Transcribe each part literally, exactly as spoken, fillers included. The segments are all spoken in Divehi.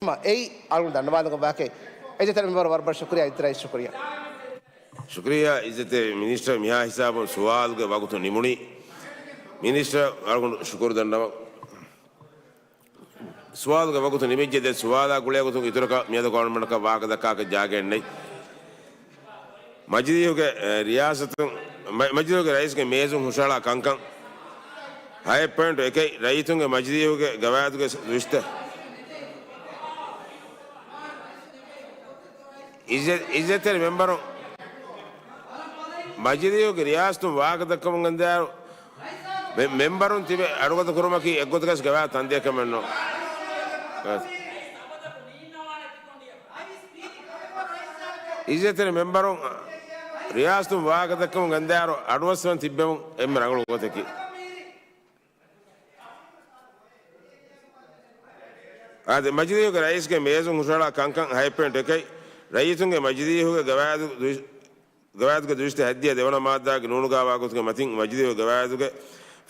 އެއީ އަޅުގަނޑު ދަންނަވާލަން ވާކަށް. އިއްޒަތްތެރި މެމްބަރަށް ވަރަށް ބޮޑަށް ޝުކުރިއްޔާ، އިއްޒަތްތެރި ރައީސް ޝުކުރިއްޔާ. ޝުކުރިއްޔާ އިއްޒަތްތެރި މިނިސްޓަރ، މިހާ ހިސާބުން ސުވާލުގެ ވަގުތު ނިމުނީ. މިނިސްޓަރ އަޅުގަނޑު ޝުކުރު ދަންނަވަން. ސުވާލުގެ ވަގުތު ނިމިއްޖެ. ދެން ސުވާލާ ގުޅޭ ގޮތުން އިތުރަކަށް މިއަދު ކޮންމެއަކަށް ވާހަކަ ދައްކާކަށް ޖާގައެއް ނެތް. މަޖިލީހުގެ، އެ، ރިޔާސަތުން، މަ-، މަޖިލީހުގެ ރައީސްގެ މޭޒުން ހުށަހަޅާ ކަންކަން. ހައެއް ޕޮއިންޓު އެކެއް، ރައްޔިތުންގެ މަޖިލީހުގެ ގަވާއިދުގެ ދުއިސައްތަ. އިއްޒަތް-، އިއްޒަތްތެރި މެމްބަރުން، މަޖިލީހުގެ ރިޔާސަތުން ވާހަކަ ދައްކަމުން ގެންދާއިރު، މެ-، މެމްބަރުން ތިބެ އަޑުގަދަ ކުރުމަކީ އެއްގޮތަކަށް ގަވާއިދު ތަންދިޔަ ކަމެއް ނޫން. އިއްޒަތްތެރި މެމްބަރުން، ރިޔާސަތުން ވާހަކަ ދައްކަމުން ގެންދާއިރު އަޑުއައްސަވަން ތިއްބެމުން އެންމެ ރަނގަޅު ގޮތަކީ. އާދެ، މަޖިލީހުގެ ރައީސްގެ މޭޒުން ހުށަހަޅާ ކަންކަން ހައެއް ޕޮއިންޓު އެކެއް، ރައްޔިތުންގެ މަޖިލީހުގެ ގަވާއިދު ދުއި-، ގަވާއިދުގެ ދުއިސައްތަ ހައްދިޔަ ދެވަނަ މާއްދާގެ ނޫނުގައިވާ ގޮތުގެ މަތިން މަޖިލީހުގެ ގަވާއިދުގެ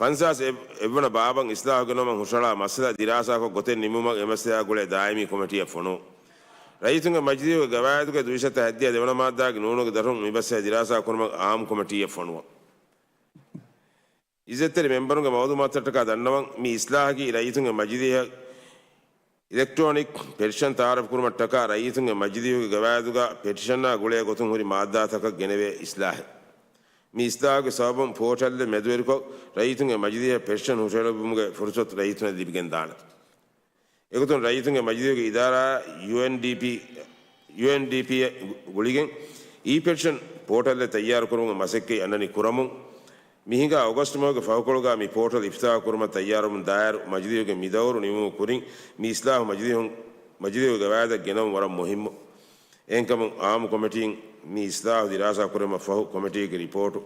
ފަންސާސް އެއް-، އެއްވަނަ ބާބަށް އިސްލާހު ގެނައުމަށް ހުށަހަޅާ މައްސަލަ ދިރާސާކޮށް ގޮތެއް ނިމުމަށް އެ މައްސަލައާ ގުޅޭ ދާއިމީ ކޮމިޓީއަށް ފޮނުވުން. ރައްޔިތުންގެ މަޖިލީހުގެ ގަވާއިދުގެ ދުއިސައްތަ ހައްދިޔަ ދެވަނަ މާއްދާގެ ނޫނުގެ ދަށުން މި މައްސަލަ ދިރާސާ ކުރުމަށް އާއްމު ކޮމިޓީއަށް ފޮނުވުން. އިއްޒަތްތެރި މެމްބަރުންގެ މައުލޫމާތުތައްޓަކާ ދަންނަވަން، މި އިސްލާހަކީ ރައްޔިތުންގެ މަޖިލީހަށް އިލެކްޓްރޯނިކް ޕެޓިޝަން ތައާރަފް ކުރުމަށްޓަކާ ރައްޔިތުންގެ މަޖިލީހުގެ ގަވާއިދުގަ ޕެޓިޝަނާ ގުޅޭ ގޮތުން ހުރި މާއްދާތަކަށް ގެނެވޭ އިސްލާހެއް. މި އިސްލާހުގެ ސަބަބުން ޕޯޓަލްއެއް މެދުވެރިކޮށް، ރައްޔިތުންގެ މަޖިލީހަށް ޕެޓިޝަން ހުށަހެޅުމުގެ ފުރުސަތު ރައްޔިތުންނަށް ލިބިގެންދާނެ. އެގޮތުން ރައްޔިތުންގެ މަޖިލީހުގެ އިދާރާ ޔޫއެންޑީޕީ، ޔޫއެންޑީޕީ ގުޅިގެން އީ ޕެޓިޝަން ޕޯޓަލްއެއް ތައްޔާރުކުރުމުގެ މަސައްކަތް އަންނަނީ ކުރަމުން. މި ހިނގާ އޮގަސްޓް މަހުގެ ފަހުކޮޅުގަ މި ޕޯޓަލް އިފްތިތާޙު ކުރުމަށް ތައްޔާރުވުމުން ދާއިރު މަޖިލީހުގެ މި ދައުރު ނިމުމުގެ ކުރިން މި އިސްލާހު މަޖިލީހުން، މަޖިލީހުގެ ގަވާއިދަށް ގެނައުން ވަރަށް މުހިއްމު. އެހެންކަމުން އާއްމު ކޮމިޓީން މި އިސްލާހު ދިރާސާ ކުރުމަށް ފަހު ކޮމިޓީގެ ރިޕޯޓު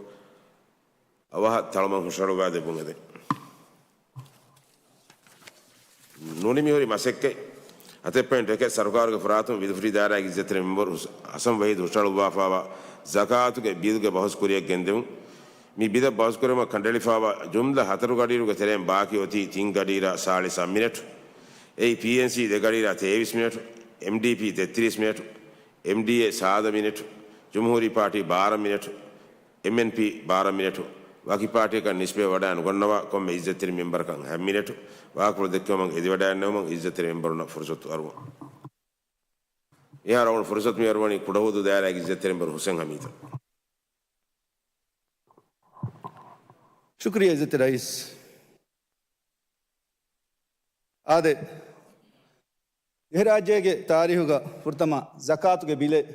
އަވަހަށް ތަޅުމަށް ހުށަހަޅުއްވާ ދެއްވުން އެދެން. ނުނިމިހުރި މަސައްކަތް. ހަތެއް ޕޮއިންޓް އެކެއް، ސަރުކާރުގެ ފަރާތުން ވިލުފުރި ދާއިރާގެ އިއްޒަތްތެރި މެމްބަރު ހުސް-، ހަސަން ވަހީދު ހުށަހަޅުއްވާފައިވާ ޒަކާތުގެ ބިލްގެ ބަހުސް ކުރިއަށް ގެންދެވުން. މި ބިލަށް ބަހުސްކުރުމަށް ކަނޑައެޅިފައިވާ ޖުމްލަ ހަތަރު ގަޑިއިރުގެ ތެރެއިން ބާކީ އޮތީ ތިން ގަޑިއިރާ ސާޅީސް އަށް މިނެޓު. އެއީ ޕީއެންސީ ދެ ގަޑިއިރާ ތޭވީސް މިނެޓު، އެމްޑީޕީ ތެއްތިރީސް މިނެޓު، އެމްޑީއޭ ސާދަ މިނެޓު، ޖުމްހޫރީ ޕާޓީ ބާރަ މިނެޓު، އެމްއެންޕީ ބާރަ މިނެޓު. ވަކި ޕާޓީއަކަށް ނިސްބަތް ވަޑައި ނުގަންނަވާ ކޮންމެ އިއްޒަތްތެރި މެމްބަރަކަށް ހަ މިނެޓު. ވާހަކަފުޅު ދެއްކެވުމަށް އެދިވަޑައިގަންނަވުމަށް އިއްޒަތްތެރި މެމްބަރުންނަށް ފުރުސަތު އަރުވަން. މިހާރު އަޅުގަނޑު ފުރުސަތު މި އަރުވަނީ ކުޑަހުދޫ ދާއިރާގެ އިއްޒަތްތެރި މެމްބަރު ހުސެން ހަމީދަށް. ޝުކުރިއްޔާ އިއްޒަތްތެރި ރައީސް. އާދެ، ދިވެހިރާއްޖޭގެ ތާރީހުގަ ފުރަތަމަ ޒަކާތުގެ ބިލެއް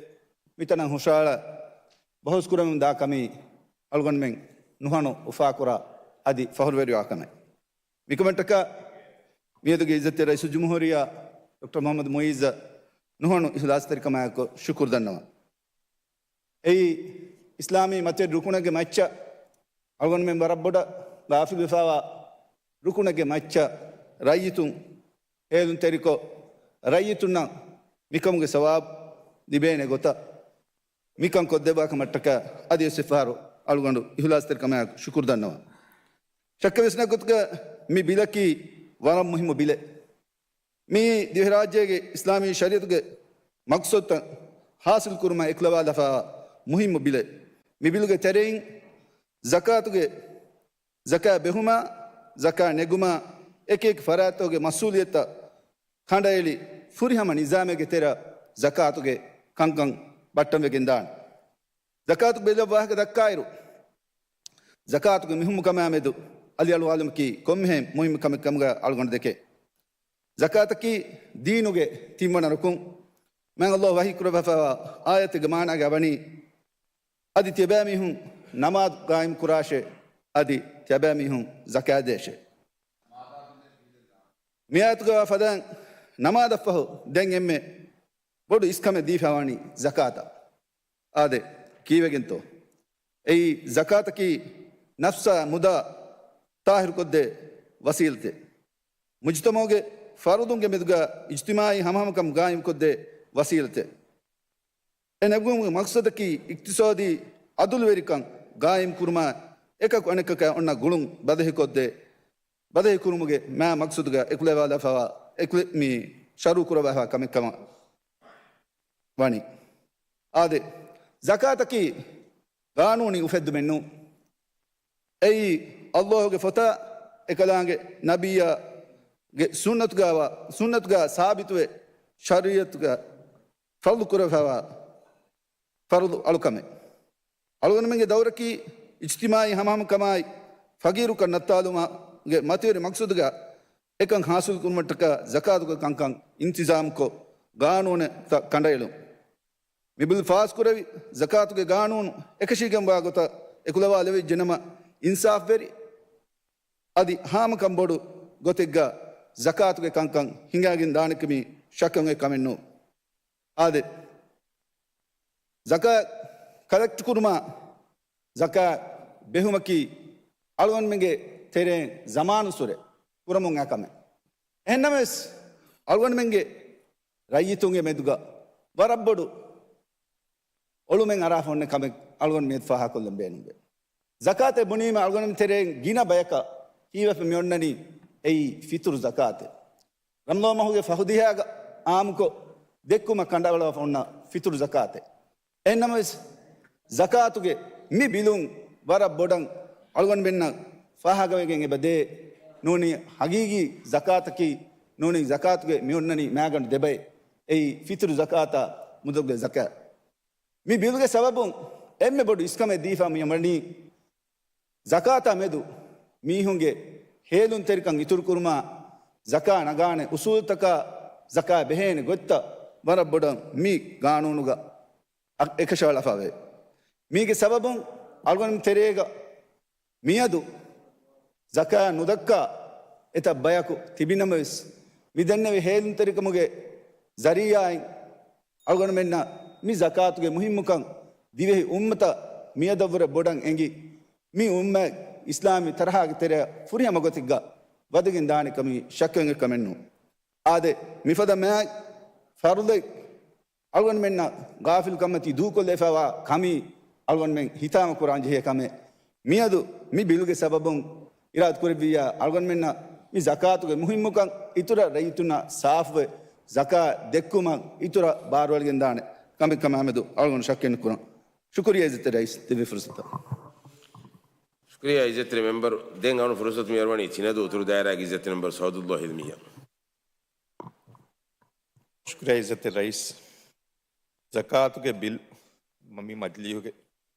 މިތަނަށް ހުށަހަޅަ ބަހުސް ކުރަމުން ދާ ކަމީ އަޅުގަނޑުމެން ނުހަނު އުފާކުރާ އަދި ފަޚުރުވެރިވާ ކަމެއް. މިކަމަށްޓަކާ މިއަދުގެ އިއްޒަތްތެރި ރައީސުލްޖުމްހޫރިއްޔާ ޑޮކްޓަރ މުޙައްމަދު މުޢިއްޒަށް ނުހަނު އިޚްލާޞްތެރިކަމާއެކު ޝުކުރު ދަންނަވަން. އެއީ އިސްލާމީ މަތިވެރި ރުކުނެއްގެ މައްޗަށް އަޅުގަނޑުމެން ވަރަށް ބޮޑަށް ޣާފިލުވެފައިވާ ރުކުނެއްގެ މައްޗަށް ރައްޔިތުން ހޭލުންތެރިކޮށް، ރައްޔިތުންނަށް މިކަމުގެ ސަވާބު ލިބޭނެ ގޮތަށް މިކަން ކޮށްދެއްވާ ކަމަށްޓަކާ އަދިވެސް އެއްފަހަރު އަޅުގަނޑު އިޚްލާޞްތެރިކަމާއެކު ޝުކުރު ދަންނަވަން. ޝައްކެއް ވެސް ނެތް ގޮތުގަ މި ބިލަކީ ވަރަށް މުހިއްމު ބިލެއް. މިއީ ދިވެހިރާއްޖޭގެ އިސްލާމީ ޝަރީޢަތުގެ މަޤްޞަދުތައް ޙާޞިލު ކުރުމަށް އެކުލަވާލަފާ މުހިއްމު ބިލެއް. މި ބިލުގެ ތެރެއިން ޒަކާތުގެ، ޒަކާތް ބެހުމާ، ޒަކާތް ނެގުމާ، އެކިއެކި ފަރާތްތަކުގެ މަސްއޫލިއްޔަތުތައް ކަނޑައެޅި، ފުރިހަމަ ނިޒާމެއްގެ ތެރެއަށް ޒަކާތުގެ ކަންކަން ބައްޓަންވެގެންދާނެ. ޒަކާތުގެ ބިލަށް ވާހަކަ ދައްކާއިރު، ޒަކާތުގެ މިހުންމުކަމާމެދު އަލިއަޅުވާލުމަކީ ކޮންމެހެން މުހިންމު ކަމެއް ކަމުގަ އަޅުގަނޑު ދެކޭ. ޒަކާތަކީ ދީނުގެ ތިންވަނަ ރުކުން. މާތް ﷲ ވަޙީކުރައްވާފައިވާ އާޔަތެއްގެ މާނާގަ ވަނީ، އަދި ތިޔަބައިމީހުން ނަމާދު ގާއިމްކުރާށޭ، އަދި ތިޔަބައިމީހުން ޒަކާތް ދޭށޭ. މި އާޔަތުގަ ފަދައިން ނަމާދަށްފަހު ދެން އެންމެ ބޮޑު އިސްކަމެއް ދީފައިވަނީ ޒަކާތަށް. އާދެ، ކީއްވެގެންތޯ؟ އެއީ ޒަކާތަކީ ނަފްސާ މުދާ ޠާހިރުކޮށްދޭ ވަސީލަތެއް. މުޖުތަމަޢުގެ ފަރުދުންގެ މެދުގަ އިޖްތިމާޢީ ހަމަހަމަކަން ގާއިމްކޮށްދޭ ވަސީލަތެއް. އެ ނެގުމުގެ މަޤްޞަދަކީ އިޤްތިޞާދީ ޢަދުލުވެރިކަން ގާއިމްކުރުމާ، އެކަކު އަނެކަކާ އޮންނަ ގުޅުން ބަދަހިކޮށްދޭ، ބަދަހިކުރުމުގެ މާ މަޤްޞަދުގަ އެކުލަވާލަފައިވާ އެކުލެ-، މި ޝަރުޢު ކުރައްވާފަ ކަމެއް ކަމަށް ވަނީ. އާދެ، ޒަކާތަކީ ގާނޫނީ އުފެއްދުމެއް ނޫން. އެއީ ﷲ ގެ ފޮތާ އެކަލާނގެ ނަބިއްޔާގެ ސުންނަތުގައިވާ، ސުންނަތުގައި ސާބިތުވެ، ޝަރީޢަތުގައި ފަރުޟު ކުރެވިފައިވާ ފަރުޟު އަޅުކަމެއް. އަޅުގަނޑުމެންގެ ދައުރަކީ އިޖްތިމާޢީ ހަމަހަމަކަމާއި، ފަގީރުކަން ނައްތާލުމުގެ މަތިވެރި މަޤްޞަދުގަ އެކަން ޙާޞިލު ކުރުމަށްޓަކާ ޒަކާތުގެ ކަންކަން އިންތިޒާމުކޮށް، ގާނޫނެއް ތައް ކަނޑައެޅުން. މި ބިލް ފާސްކުރެވި، ޒަކާތުގެ ގާނޫނު އެކަށީގެންވާ ގޮތަށް އެކުލަވާލެވިއްޖެނަމަ، އިންސާފުވެރި އަދި ހާމަކަން ބޮޑު ގޮތެއްގަ ޒަކާތުގެ ކަންކަން ހިނގާގެން ދާނެކަމީ ޝައްކެއް އޮތް ކަމެއް ނޫން. އާދެ، ޒަކާތް ކަލެކްޓް ކުރުމާ، ޒަކާތް ބެހުމަކީ އަޅުގަނޑުމެންގެ ތެރެއިން ޒަމާނުއްސުރެ ކުރަމުން އައި ކަމެއް. އެހެންނަމަވެސް، އަޅުގަނޑުމެންގެ ރައްޔިތުންގެ މެދުގަ ވަރަށް ބޮޑު އޮޅުމެއް އަރާފަ އޮންނަ ކަމެއް އަޅުގަނޑު މިއަދު ފާހަގަކޮށްލަން ބޭނުންވޭ. ޒަކާތެއް ބުނީމަ އަޅުގަނޑު ތެރެއިން ގިނަ ބަޔަކަށް ހީވެފަ މިއޮންނަނީ އެއީ ފިތުރު ޒަކާތެއް. ރަމަޟާން މަހުގެ ފަހު ދިހައިގަ އާއްމުކޮށް ދެއްކުމަށް ކަނޑައަޅާފަ އޮންނަ ފިތުރު ޒަކާތެއް. އެހެންނަމަވެސް، ޒަކާތުގެ މި ބިލުން ވަރަށް ބޮޑަށް އަޅުގަނޑުމެންނަށް ފާހަގަވެގެން އެބަދޭ. ނޫނީ ހަގީގީ ޒަކާތަކީ، ނޫނީ ޒަކާތުގެ މިއޮންނަނީ މައިގަނޑު ދެބައެއް. އެއީ ފިތުރު ޒަކާތާ މުދަލުގެ ޒަކާތް. މި ބިލުގެ ސަބަބުން އެންމެ ބޮޑު އިސްކަމެއް ދީފަ މިއަންނަނީ، ޒަކާތާ މެދު މީހުންގެ ހޭލުންތެރިކަން އިތުރުކުރުމާ، ޒަކާ ނަގާނެ އުސޫލުތަކާ، ޒަކާ ބެހޭނެ ގޮތްތައް ވަރަށް ބޮޑަށް މި ގާނޫނުގަ އަ-، އެކަށައަޅާފަވޭ. މީގެ ސަބަބުން އަޅުގަނޑު ތެރޭގަ މިއަދު ޒަކާތް ނުދައްކާ އެތައް ބަޔަކު ތިބިނަމަވެސް، މި ދެންނެވި ހޭލުންތެރިކަމުގެ ޒަރީޢާއިން އަޅުގަނޑުމެންނަށް މި ޒަކާތުގެ މުހިއްމުކަން ދިވެހި އުއްމަތަށް މިއަދަށްވުރެ ބޮޑަށް އެނގި، މި އުއްމަތް އިސްލާމީ ތަރަހައިގެ ތެރެއަށް ފުރިހަމަ ގޮތެއްގަ ވަދެގެން ދާނެ ކަމީ ޝައްކެއް އެއްކަމެއް ނޫން. އާދެ، މިފަދަ މާތް ފަރުޟެއް އަޅުގަނޑުމެންނަށް ޣާފިލްކަންމަތީ ދޫކޮށްލައިފައިވާ ކަމީ އަޅުގަނޑުމެން ހިތާމަ ކުރާން ޖެހޭ ކަމެއް. މިއަދު މި ބިލުގެ ސަބަބުން އިރާދަކުރެއްވިއްޔާ، އަޅުގަނޑުމެންނަށް މި ޒަކާތުގެ މުހިއްމުކަން އިތުރަށް ރައްޔިތުންނާ ސާފުވެ، ޒަކާތް ދެއްކުމަށް އިތުރަށް ބާރުއަޅިގެންދާނެ ކަމެއް ކަމާމެދު އަޅުގަނޑު ޝައްކެއް ނުކުރަން. ޝުކުރިއްޔާ އިއްޒަތްތެރި ރައީސް ދެއްވި ފުރުސަތަށް. ޝުކުރިއްޔާ އިއްޒަތްތެރި މެމްބަރު. ދެން އަޅުން ފުރުސަތު މިއަރުވަނީ ތިނަދޫ އުތުރު ދާއިރާގެ އިއްޒަތްތެރި މެމްބަރު ސައުދުﷲ ހިލްމީއަށް. ޝުކުރިއްޔާ އިއްޒަތްތެރި ރައީސް. ޒަކާތުގެ ބިލް މަ-، މި މަޖިލީހުގެ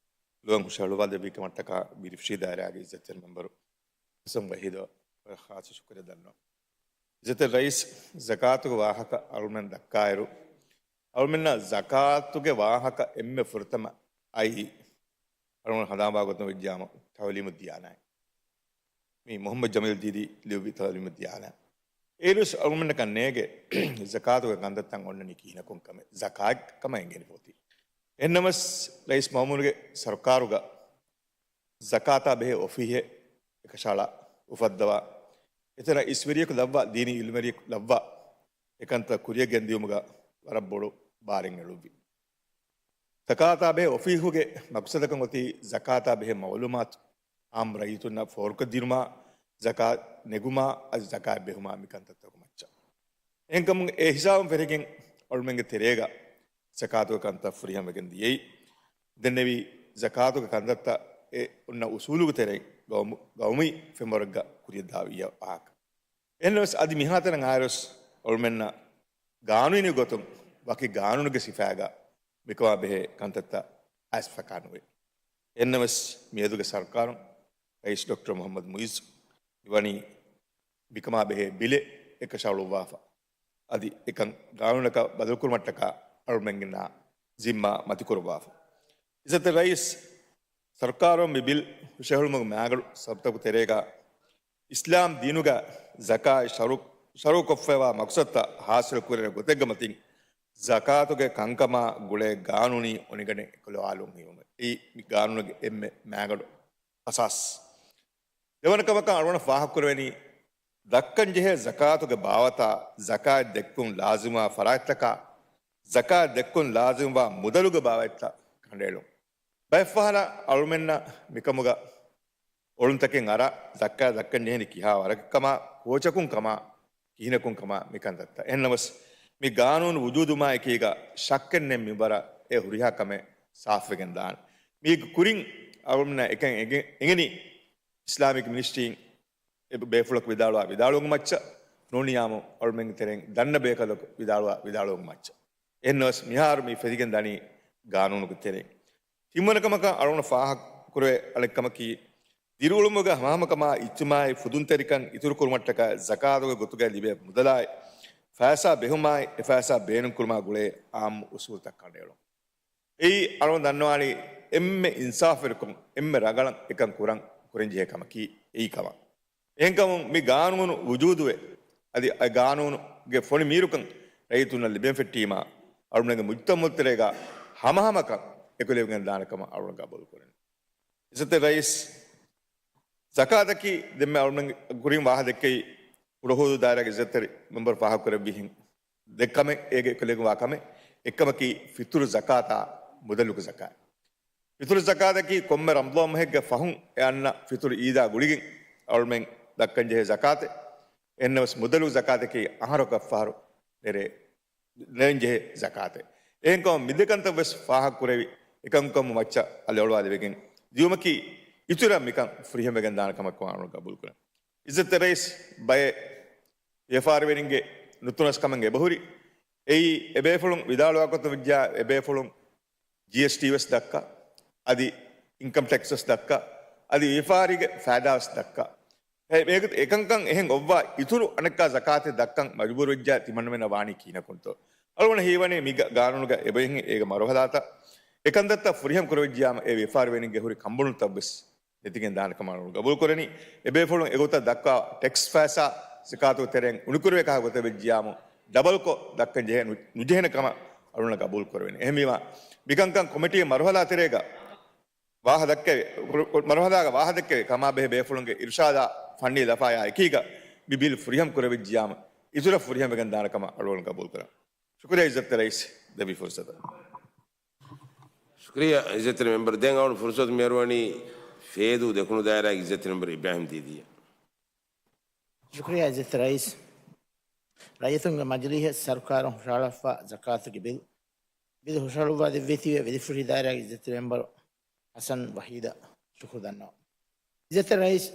ލުއަން ހުށަހެޅުއްވާލެއްވި ކަމަށްޓަކާ ބިރިފްޝީ ދާއިރާގެ އިއްޒަތްތެރި މެމްބަރު ހަސަން ވަހީދަށް ޚާއްޞަ ޝުކުރެއް ދަންނަވަން. އިއްޒަތްތެރި ރައީސް، ޒަކާތުގެ ވާހަކަ އަޅުމެން ދައްކާއިރު، އަޅުމެންނަށް ޒަކާތުގެ ވާހަކަ އެންމެ ފުރަތަމަ އައީ، އަޅުމެން ހަނދާންވާ ގޮތުން ވެއްޖާމަ، ތަޢުލީމުއްދިޔާނާއިން. މީ މުޙައްމަދު ޖަމީލް ދީދީ ލިޔުއްވި ތަޢުލީމުއްދިޔާނާ. އޭރުވެސް އަޅުމެންނަކަށް ނޭނގެ ޒަކާތުގެ ކަންތައްތައް އޮންނަނީ ކިހިނަކުން ކަމެއް، ޒަކާތް ކަމަށް އެނގޭނެ ފޮތި. އެހެންނަމަވެސް، ރައީސް މައުމޫނުގެ ސަރުކާރުގަ ޒަކާތާ ބެހޭ އޮފީހެއް އެކަށައަޅާ އުފައްދަވާ، އެތަނަށް އިސްވެރިޔަކު ލައްވާ، ދީނީ އިލްމުވެރިޔަކު ލައްވާ، އެކަންތައް ކުރިޔަށް ގެންދިއުމުގަ ވަރަށް ބޮޑު ބާރެއް އެޅުއްވި. ޒަކާތާ ބެހޭ އޮފީހުގެ މަޤްޞަދަކަށް އޮތީ ޒަކާތާ ބެހޭ މަޢުލޫމާތު އާއްމު ރައްޔިތުންނަށް ފޯރުކޮށްދިނުމާ، ޒަކާތް ނެގުމާ، އަދި ޒަކާތް ބެހުމާ މި ކަންތައްތަކުގެ މައްޗަށް. އެހެންކަމުން އެ ހިސާބުން ފެށިގެން އަޅުމެންގެ ތެރޭގަ ޒަކާތުގެ ކަންތައް ފުރިހަމަވެގެން ދިޔައީ. ދެންނެވި ޒަކާތުގެ ކަންތައްތައް އެ އޮންނަ އުސޫލުގެ ތެރެއިން ގައުމު-، ގައުމީ ފެންވަރަކަށް ކުރިޔަށްދާ ވިއްޔާ ވާހަކަ. އެހެންނަމަވެސް އަދި މިހާތަނަށް އާއިރުވެސް އަޅުމެންނަށް ގާނޫނީ ގޮތުން ވަކި ގާނޫނުގެ ސިފައިގަ މިކަމާ ބެހޭ ކަންތައްތައް އައިސްފަކާ ނުވޭ. އެހެންނަމަވެސް މިއަދުގެ ސަރުކާރުން ރައީސް ޑޮކްޓަރ މުޙައްމަދު މުޢިއްޒު މިވަނީ މިކަމާ ބެހޭ ބިލެއް އެކަށައަޅުއްވާފަ. އަދި އެކަން ގާނޫނަކަށް ބަދަލުކުރުމަށްޓަކާ އަޅުމެންގެންނާ ޒިންމާ މަތިކުރައްވާފަ. އިއްޒަތްތެރި ރައީސް، ސަރުކާރުން މި ބިލް ހުށަހެޅުމުގެ މާގަނޑު ސަބަބުތަކުގެ ތެރޭގަ އިސްލާމް ދީނުގަ ޒަކާތް ޝަރު-، ޝަރުޢުކޮށްފައިވާ މަޤްޞަދުތައް ހާސިލު ކުރެވޭ ގޮތެއްގެ މަތިން ޒަކާތުގެ ކަންކަމާ ގުޅޭ ގާނޫނީ އޮނިގަނޑެއް އެކުލަވާލުން ހިމެނުމެއް. އެއީ މި ގާނޫނުގެ އެންމެ މާގަނޑު އަސާސް. ދެވަނަ ކަމަކަށް އަޅުގަނޑަށް ފާހަގަކުރެވެނީ، ދައްކަންޖެހޭ ޒަކާތުގެ ބާވަތާ، ޒަކާތް ދެއްކުން ލާޒިމްވާ ފަރާތްތަކާ، ޒަކާތް ދެއްކުން ލާޒިމްވާ މުދަލުގެ ބާވަތްތައް ކަނޑައެޅުން. ބައެއްފަހަރަށް އަޅުމެންނަށް މިކަމުގަ އޮޅުންތަކެއް އަރާ، ޒަކާތް ދައްކަން ޖެހެނީ ކިހާ ވަރަކަށް ކަމާ، ކޯޗަކުން ކަމާ، ކިހިނަކުން ކަމާ މި ކަންތައްތައް. އެހެންނަމަވެސް، މި ގާނޫނު ވުޖޫދުވުމާއެކީގަ ޝައްކެއްނެތް މި ވަރަށް އެ ހުރިހާ ކަމެއް ސާފުވެގެން ދާނެ. މީގެ ކުރިން އަޅުގަނޑުމެންނަށް އެކަން އެނގެ-، އެނގެނީ އިސްލާމިކް މިނިސްޓްރީން އެ ބޭފުޅަކު ވިދާޅުވާ ވިދާޅުވުމަށްޗަށް ނޫނިޔާމު އަޅުމެންގެ ތެރެއިން ދަންނަ ބޭކަލަކު ވިދާޅުވާ ވިދާޅުވުމަށްޗަށް. އެހެންނަމަވެސް މިހާރު މި ފެދިގެން ދަނީ ގާނޫނުގެ ތެރެއިން. ތިންވަނަ ކަމަކަށް އަޅުގަނޑު ފާހަގަކުރެވޭ އަނެއްކަމަކީ، ދިރިއުޅުމުގެ ހަމަހަމަކަމާ އިޖްތިމާޢީ ފުދުންތެރިކަން އިތުރުކުރުމަށްޓަކާ ޒަކާތުގެ ގޮތުގައި ލިބޭ މުދަލާއި، ފައިސާ ބެހުމާއި، އެ ފައިސާ ބޭނުންކުރުމާ ގުޅޭ އާއްމު އުސޫލުތައް ކަނޑައެޅުން. އެއީ އަޅުގަނޑު ދަންނަވާނީ އެންމެ އިންސާފުވެރިކޮށް، އެންމެ ރަނގަޅަށް އެކަން ކުރަން، ކުރަންޖެހޭ ކަމަކީ އެއީ ކަމަށް. އެހެންކަމުން މި ގާނޫނު ވުޖޫދުވެ، އަދި އެ ގާނޫނުގެ ފޮނި މީރުކަން ރައްޔިތުންނަށް ލިބެން ފެއްޓީމާ، އަޅުގަނޑުގެ މުޖްތަމަޢުތެރޭގަ ހަމަހަމަކަން އެކުލެވިގެން ދާނެ ކަމަށް އަޅުގަނޑު ގަބޫލުކުރަނީ. އިއްޒަތްތެރި ރައީސް، ޒަކާތަކީ ދެންމެ އަޅުގަނޑު ކުރިން ވާހަކަ ދެއްކެވި ކުޑަހުދޫދު ދާއިރާގެ އިއްޒަތްތެރި މެމްބަރު ފާހަގަކުރެއްވިހެން ދެ ކަމެއް އޭގެ ކުލެގެންވާ ކަމެއް. އެއްކަމަކީ ފިތުރު ޒަކާތާ މުދަލުގެ ޒަކާތް. ފިތުރު ޒަކާތަކީ ކޮންމެ ރަމަޟާން މަހެއްގެ ފަހުން އެ އަންނަ ފިތުރު އީދާ ގުޅިގެން އަޅުމެން ދައްކަންޖެހޭ ޒަކާތެއް. އެހެންނަމަވެސް މުދަލު ޒަކާތަކީ އަހަރަކަށް ފަހަރު ނެރޭ ނެރެންޖެހޭ ޒަކާތެއް. އެހެންކަމުން މި ދެ ކަންތައް ވެސް ފާހަގަކުރެވި އެކަންކަމު މައްޗަށް އަލިއަޅުވާލެވިގެން ދިޔުމަކީ އިތުރަށް މިކަން ފުރިހަމަވެގެން ދާނެ ކަމަށް ވާނު ގަބޫލުކުރަން. އިއްޒަތްތެރި ރައީސް، ބައެއް ވިޔަފާރިވެރިންގެ ނުތުނަސްކަމެއް އެބަހުރި. އެއީ އެބޭފުޅުން ވިދާޅުވާ ގޮތުން ވެއްޖާ އެބޭފުޅުން ޖީއެސްޓީ ވެސް ދައްކާ، އަދި އިންކަމް ޓެކްސް ވެސް ދައްކާ، އަދި ވިޔަފާރީގެ ފައިދާ ވެސް ދައްކާ. އެ-، އެ-، އެކަންކަން އެހެން އޮއްވާ އިތުރު އަނެއްކާ ޒަކާތެއް ދައްކަން މަޖުބޫރުވެއްޖާ ތިމަންނަމެންނަށް ވާނީ ކިހިނަކުންތޯ؟ އަޅުގަނޑަށް ހީވަނީ މި ގ-، ގާނޫނުގަ އެބައިން އޭގެ މަރުހަލާތައް އެކަންތައްތައް ފުރިހަމަ ކުރެވިއްޖިޔާމު އެ ވިޔަފާރިވެރިންގެ ހުރި ކަނބުނުތައް ވެސް ނެތިގެން ދާނެ ކަމަށް އަޅުގަނޑު ގަބޫލުކުރަނީ. އެބޭފުޅުން އެގޮތަށް ދައްކާ ޓެކްސް ފައިސާ ޒަކާތުގެ ތެރެއިން އުނިކުރެވޭ ކަހަލަ ގޮތެއް ވެއްޖިޔާމު، ޑަބަލްކޮށް ދައްކަން ޖެހޭ ނު-، ނުޖެހޭނެ ކަމަށް އަޅުގަނޑަށް ގަބޫލު ކުރެވޭނެ. އެހެންވީމާ، މިކަންކަން ކޮމިޓީގެ މަރުހަލާ ތެރޭގަ ވާހަ ދައްކެވި، މަރުހަލާގަ ވާހަ ދެއްކެވި ކަމާ ބެހޭ ބޭފުޅުންގެ އިރުޝާދާ ފަންނީ ލަފާޔާ އެކީގަ މި ބިލް ފުރިހަމަ ކުރެވިއްޖިޔާމު، އިތުރަށް ފުރިހަމަވެގެން ދާނެ ކަމަށް އަޅުގަނޑު ގަބޫލު ކުރަން. ޝުކުރިއްޔާ އިއްޒަތްތެރި ރައީސް ދެއްވި ފުރުސަތަށް. ޝުކުރިއްޔާ އިއްޒަތްތެރި މެމްބަރު. ދެން އަޅުގަނޑު ފުރުސަތު މިއަރުވަނީ ފޭދޫ ދެކުނު ދާއިރާގެ އިއްޒަތްތެރި މެމްބަރު އިބްރާހިމް ދީދީއަށް. ޝުކުރިއްޔާ އިއްޒަތްތެރި ރައީސް. ރައްޔިތުންގެ މަޖިލީހަށް ސަރުކާރުން ހުށަހަޅަފާ ޒަކާތުގެ ބިލް، ބިލް ހުށަހަޅުއްވާ ދެއްވީތީވެ ވެލިފުށި ދާއިރާގެ އިއްޒަތްތެރި މެމްބަރު ހަސަން ވަހީދަށް ޝުކުރު ދަންނަވަން. އިއްޒަތްތެރި ރައީސް،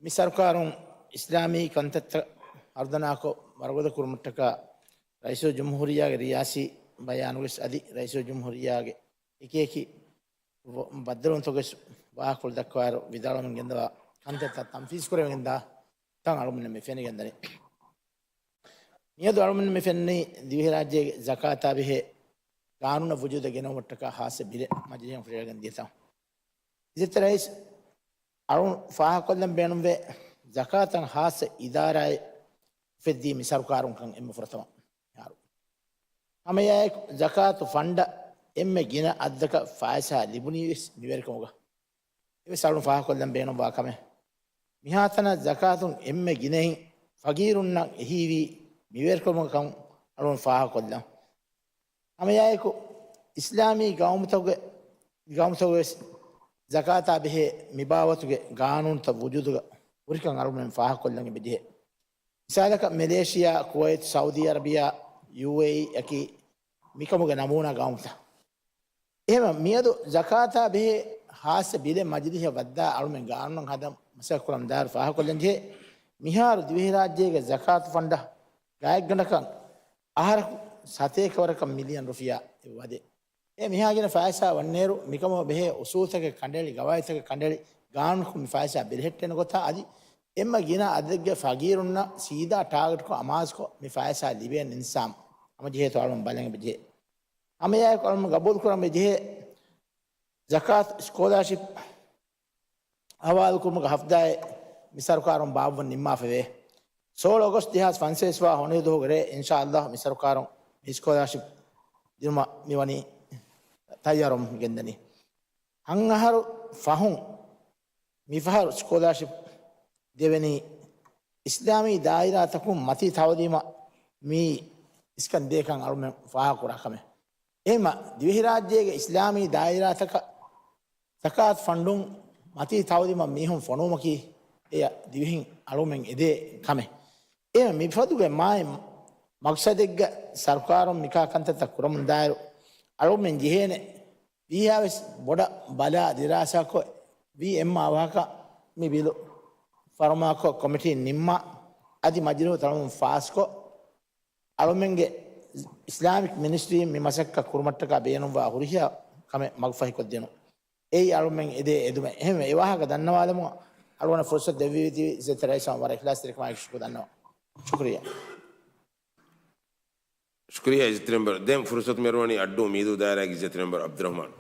މި ސަރުކާރުން އިސްލާމީ ކަންތައްތައް ހަރުދަނާކޮށް ވަރުގަދަ ކުރުމަށްޓަކާ ރައީސުލްޖުމްހޫރިއްޔާގެ ރިޔާސީ ބަޔާނުވެސް އަދި ރައީސުލްޖުމްހޫރިއްޔާގެ އެކިއެކި ވަ-، ބައްދަލުވުންތަކުގެ ވާހަކަފުޅު ދައްކަވާއިރު ވިދާޅުވަމުން ގެންދަވާ ކަންތައްތައް ތަންފީޒު ކުރެވިގެންދާ ތަން އަޅުމެންނަށް މި ފެނިގެންދަނީ. މިއަދު އަޅުމެން މި ފެންނީ ދިވެހިރާއްޖޭގެ ޒަކާތާ ބެހޭ ގާނޫނަށް ވުޖޫދަށް ގެނައުމަށްޓަކާ ހާއްސަ ބިލެއް މަޖިލީހަށް ފުރިއަރަގަން ދިޔަތަން. އިއްޒަތްތެރި ރައީސް، އަޅުން ފާހަގަކޮށްލަން ބޭނުންވޭ، ޒަކާތަށް ހާއްސަ އިދާރާއެއް އުފެއްދީ މި ސަރުކާރުން ކަން އެންމެ ފުރަތަމަ މިހާރު. ހަމައެއާއެކު، ޒަކާތު ފަންޑަށް އެންމެ ގިނަ އަދަދަކަށް ފައިސާ ލިބުނީވެސް މިވެރިކަމުގަ. އެވެސް އަޅުން ފާހަގަކޮށްލަން ބޭނުންވާ ކަމެއް. މިހާތަނަށް ޒަކާތުން އެންމެ ގިނައިން ފަގީރުންނަށް އެހީވީ މިވެރިކަމުގަ ކަމު އަޅުން ފާހަގަކޮށްލަން. ހަމައެއާއެކު، އިސްލާމީ ގައުމުތަކުގެ، ގައުމުތަކުގެވެސް ޒަކާތާ ބެހޭ މިބާވަތުގެ ގާނޫނުތައް ވުޖޫދުގަ ހުރިކަން އަޅުމެން ފާހަގަކޮށްލަން އެބަޖެހޭ. މިސާލަކަށް، މެލޭޝިޔާ، ކުވައިތު، ސައުދީ އަރަބިޔާ، ޔޫއޭއީ އަކީ މިކަމުގެ ނަމޫނާ ގައުމުތައް. އެހެންވެ، މިއަދު ޒަކާތާ ބެހޭ ހާއްސަ ބިލެއް މަޖިލީހަށް ވައްދާ އަޅުމެން ގާނޫނަށް ހަދަން މަސައްކަތްކުރަން ދާއިރު ފާހަގަކޮށްލަން ޖެހޭ. މިހާރު ދިވެހިރާއްޖޭގެ ޒަކާތު ފަންޑަށް ގާތްގަނޑަކަށް އަހަރަކު ސަތޭކަ ވަރަކަށް މިލިއަން ރުފިޔާ އެއް ވަދެ. އެ މިހާ ގިނަ ފައިސާ ވަންނޭރު، މިކަމަށް ބެހޭ އުސޫލުތަކެއް ކަނޑައެޅި، ގަވާއިދުތަކެއް ކަނޑައެޅި، ގާނޫނަކުން މި ފައިސާ ބެލެހެއްޓޭނެ ގޮތާ އަދި އެންމެ ގިނަ އަދަދެއްގެ ފަގީރުންނަށް ސީދާ ޓާގެޓްކޮށް އަމާޒުކޮށް މި ފައިސާ ލިބޭނެ އިންސާމް ހަމަޖެހޭތޯ އަޅުން ބަލަން އެބަޖެހޭ. ހަމައެއާއެކު އަޅުން ގަބޫލުކުރަން ބެޖެހޭ ޒަކާތު ސްކޯލާޝިޕް ހަވާލުކުރުމުގެ ހަފްދާއެއް މި ސަރުކާރުން ބާއްވަން ނިންމާފައިވޭ. ސޯޅަ އޮގަސްޓް ދެހާސް ފަންސަވީސް ވާ ހޮނިހުދުހުގެ ރޭ އިންޝާﷲ މި ސަރުކާރުން މި ސްކޯލާޝިޕް ދިނުމަށް މިވަނީ ތައްޔާރުވަމުން ގެންދަނީ. ހަތް އަހަރު ފަހުން މިފަހަރު ސްކޯލާޝިޕް ދެވެނީ އިސްލާމީ ދާއިރާތަކުން މަތީ ތައުލީމަށް މި އިސްކަން ދޭކަން އަޅުމެން ފާހަގަކުރާ ކަމެއް. އެހެންމަ، ދިވެހިރާއްޖޭގެ އިސްލާމީ ދާއިރާތަކަށް ޒަކާތު ފަންޑުން މަތީ ތައުލީމަށް މީހުން ފޮނުވުމަކީ އެޔަށް ދިވެހިން އަޅުމެން އެދޭ ކަމެއް. އެހެން މިފަދުގެ މާތް މަގްސަދެއްގަ ސަރުކާރުން މިކާ ކަންތައްތައް ކުރަމުންދާއިރު، އަޅުމެން ޖެހޭނެ ވީހާވެސް ބޮޑަށް ބަލާ ދިރާސާކޮށް، ވީ އެމް އާ ވާހަކަ މި ބިލު ފަރުމާކޮށް ކޮމިޓީން ނިންމާ، އަދި މަޖިލީހު ތަޅުމުން ފާސްކޮށް، އަޅުމެންގެ އިސްލާމިކް މިނިސްޓްރީން މި މަސައްކަތް ކުރުމަށްޓަކާ ބޭނުންވާ ހުރިހާ ކަމެއް މަގުފަހިކޮށްދިނުން. އެއީ އަޅުމެން އެދޭ އެދުމެއް. އެހެންވެ، އެ ވާހަކަ ދަންނަވާލަމުން އަޅުގަނޑަށް ފުރުސަތު ދެއްވެވިތީ އިއްޒަތްތެރި ރައީސަށް ވަރަށް އިޚްލާޞްތެރިކަމާއެކު ޝުކުރު ދަންނަވަން. ޝުކުރިއްޔާ. ޝުކުރިއްޔާ އިއްޒަތްތެރި މެމްބަރު. ދެން ފުރުސަތު މިއަރުވަނީ އައްޑޫ މީދޫ ދާއިރާގެ އިއްޒަތްތެރި މެމްބަރު ޢަބްދުއްރަޙްމާން.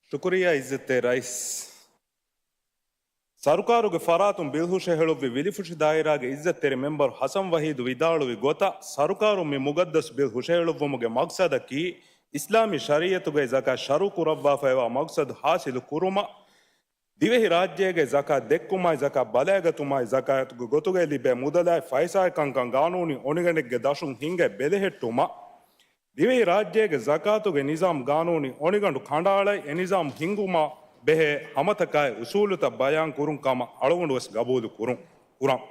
ޝުކުރިއްޔާ އިއްޒަތްތެރި ރައީސް. ސަރުކާރުގެ ފަރާތުން ބިލް ހުށަހެޅުއްވި ވިލިފުށި ދާއިރާގެ އިއްޒަތްތެރި މެމްބަރު ޙަސަން ވަޙީދު ވިދާޅުވި ގޮތަށް، ސަރުކާރުން މި މުގައްދަސް ބިލް ހުށަހެޅުއްވުމުގެ މަގްސަދަކީ، އިސްލާމީ ޝަރީޢަތުގައި ޒަކާތް ޝަރުޢު ކުރައްވާފައިވާ މަގްސަދު ޙާޞިލު ކުރުމަށް، ދިވެހި ރާއްޖޭގެ ޒަކާތް ދެއްކުމާއި، ޒަކާތް ބަލައިގަތުމާއި، ޒަކާތުގެ ގޮތުގައި ލިބޭ މުދަލާއި ފައިސާއާއި ކަންކަން ގާނޫނީ އޮނިގަނޑެއްގެ ދަށުން ހިނގައި ބެލެހެއްޓުމަށް، ދިވެހި ރާއްޖޭގެ ޒަކާތުގެ ނިޒާމް ގާނޫނީ އޮނިގަނޑު ކަނޑައަޅައި، އެ ނިޒާމް ހިންގުމާ ބެހޭ ހަމަތަކާއި އުސޫލުތައް ބަޔާން ކުރުން ކަމަށް އަޅުގަނޑު ވެސް ގަބޫލު ކުރުން، ކުރަން.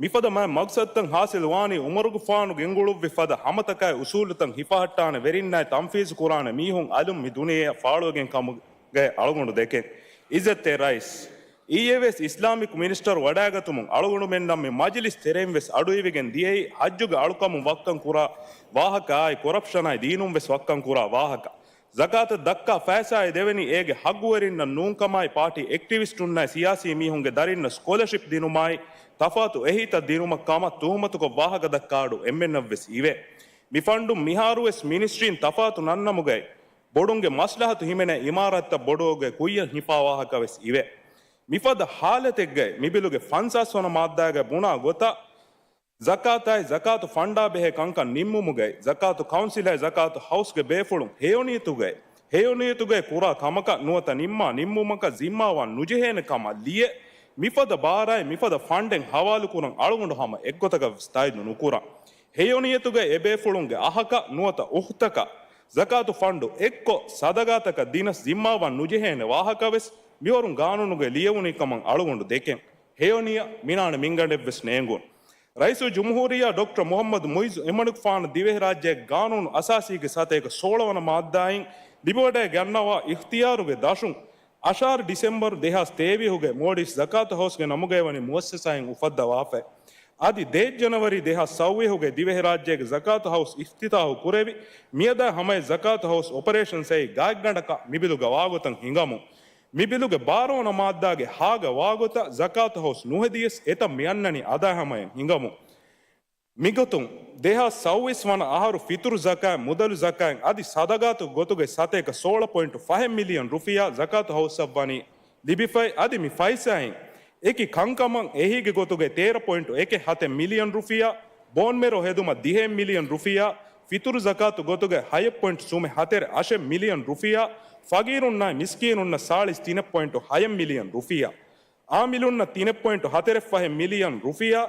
މިފަދަ މާތް މަގްސަދުތައް ހާސިލު ވާނީ ޢުމަރުގެފާނު ގެންގުޅުއްވި ފަދަ ހަމަތަކާއި އުސޫލުތައް ހިފަހައްޓާނެ ވެރިންނާއި ތަންފީޒު ކުރާނެ މީހުން އަލުން މި ދުނިޔެއަށް ފާޅުވެގެން ކަމުގައި އަޅުގަނޑު ދެކެން. އިއްޒަތްތެރި ރައީސް، އިއްޔެވެސް އިސްލާމިކް މިނިސްޓަރު ވަޑައިގަތުމުން އަޅުގަނޑުމެންނަށް މި މަޖިލިސް ތެރެއިން ވެސް އަޑުއިވިގެން ދިޔައީ ޙައްޖުގެ އަޅުކަމުން ވައްކަން ކުރާ ވާހަކައާއި ކޮރަޕްޝަނާއި ދީނުން ވެސް ވައްކަން ކުރާ ވާހަކަ. ޒަކާތަށް ދައްކާ ފައިސާއާއި ދެވެނީ އޭގެ ޙައްގުވެރިންނަށް ނޫންކަމާއި ޕާޓީ އެކްޓިވިސްޓުންނާއި ސިޔާސީ މީހުންގެ ދަރިންނަށް ސްކޮލަޝިޕް ދިނުމާއި ތަފާތު އެހީތައް ދިނުމަށް ކަމަށް ތުހުމަތުކޮށް ވާހަކަ ދައްކާ އަޑު އެންމެންނަށް ވެސް އިވޭ. މި ފަންޑުން މިހާރު ވެސް މިނިސްޓްރީން ތަފާތު ނަންނަމުގައި ބޮޑުންގެ މަސްލަހަތު ހިމެނޭ އިމާރާތްތައް ބޮޑުވެގެ ކުއްޔަށް ހިފާ ވާހަކަ ވެސް އިވޭ. މިފަދަ ހާލަތެއްގައި މި ބިލުގެ ފަންސާސް ވަނަ މާއްދާގައި ބުނާ ގޮތަށް، ޒަކާތާއި ޒަކާތު ފަންޑާ ބެހޭ ކަންކަން ނިންމުމުގައި، ޒަކާތު ކައުންސިލާއި ޒަކާތު ހައުސްގެ ބޭފުޅުން ހެޔޮނިޔަތުގައި، ހެޔޮނިޔަތުގައި ކުރާ ކަމަކަށް ނުވަތަ ނިންމާ ނިންމުމަކަށް ޒިންމާވާން ނުޖެހޭނެ ކަމަށް ލިޔެ، މިފަދަ ބާރާއި މިފަދަ ފަންޑެއް ހަވާލުކުރަން އަޅުގަނޑު ހަމަ އެއްގޮތަކަށް ވެސް ތާއީދު ނުކުރަން. ހެޔޮނިޔަތުގައި އެބޭފުޅުންގެ އަހަކަށް ނުވަތަ އުޚްތަކަށް ޒަކާތު ފަންޑު އެއްކޮށް ސަދަގާތަކަށް ދިނަސް ޒިންމާވާން ނުޖެހޭނެ ވާހަކަ ވެސް މިވަރުން ގާނޫނުގައި ލިޔެވުނީ ކަމަށް އަޅުގަނޑު ދެކެން. ހެޔޮނިޔަ މިނާނެ މިންގަނޑެއް ވެސް ނޭނގުން. ރައީސުލްޖުމްހޫރިއްޔާ ޑޮކްޓަރ މުޙައްމަދު މުޢިއްޒު އެމަނިކުފާނު ދިވެހިރާއްޖޭގެ ގާނޫނު އަސާސީގެ ސަތޭކަ ސޯޅަ ވަނަ މާއްދާއިން ލިބިވަޑައިގަންނަވާ އިޚްތިޔާރުގެ ދަށުން އަށާރަ ޑިސެމްބަރު ދެހާސް ތޭވީހުގައި މޯލްޑިވްސް ޒަކާތު ހައުސްގެ ނަމުގައިވަނީ މުއައްސަސާއިން އުފައްދަވާފައި. އަދި ދޭއް ޖަނަވަރީ ދެހާސް ސައުވީހުގައި ދިވެހިރާއްޖޭގެ ޒަކާތު ހައުސް އިފްތިތާޙު ކުރެވި، މިއަދާ ހަމަޔަށް ޒަކާތު ހައުސް އޮޕަރޭޝަންސް އެއީ ގާތްގަނޑަކަށް މިބިލުގަ ވާގޮތަށް ހިނގަމުން. މި ބިލުގެ ބާރަ ވަނަ މާއްދާގެ ހާގަ ވާގޮތަށް ޒަކާތު ހައުސް ނުހެދިޔަސް އެތައް މި އަންނަނީ އަދާ ހަމަޔަށް ހިނގަމުން. މިގޮތުން، ދެހާސް ސައުވީސް ވަނަ އަހަރު ފިތުރު ޒަކާތް، މުދަލު ޒަކާތް އަދި ސަދަގާތު ގޮތުގެ ސަތޭކަ ސޯޅަ ޕޮއިންޓު ފަހެއް މިލިޔަން ރުފިޔާ ޒަކާތު ހައުސަށް ވަނީ ލިބިފައި، އަދި މި ފައިސާއިން އެކި ކަންކަމަށް އެހީގެ ގޮތުގައި ތޭރަ ޕޮއިންޓު އެކެއް ހަތެއް މިލިޔަން ރުފިޔާ، ބޯންމެރޯ ހެދުމަށް ދިހައެއް މިލިޔަން ރުފިޔާ، ފިތުރު ޒަކާތު ގޮތުގައި ހައެއް ޕޮއިންޓު ސުމެއް ހަތަރެއް އަށެއް މިލިޔަން ރުފިޔާ، ފަގީރުންނާއި މިސްކީނުންނަށް ސާޅީސް ތިނެއް ޕޮއިންޓު ހައެއް މިލިޔަން ރުފިޔާ. އާމިލުންނަށް ތިނެއް ޕޮއިންޓު ހަތަރެއް ފަހެއް މިލިޔަން ރުފިޔާ،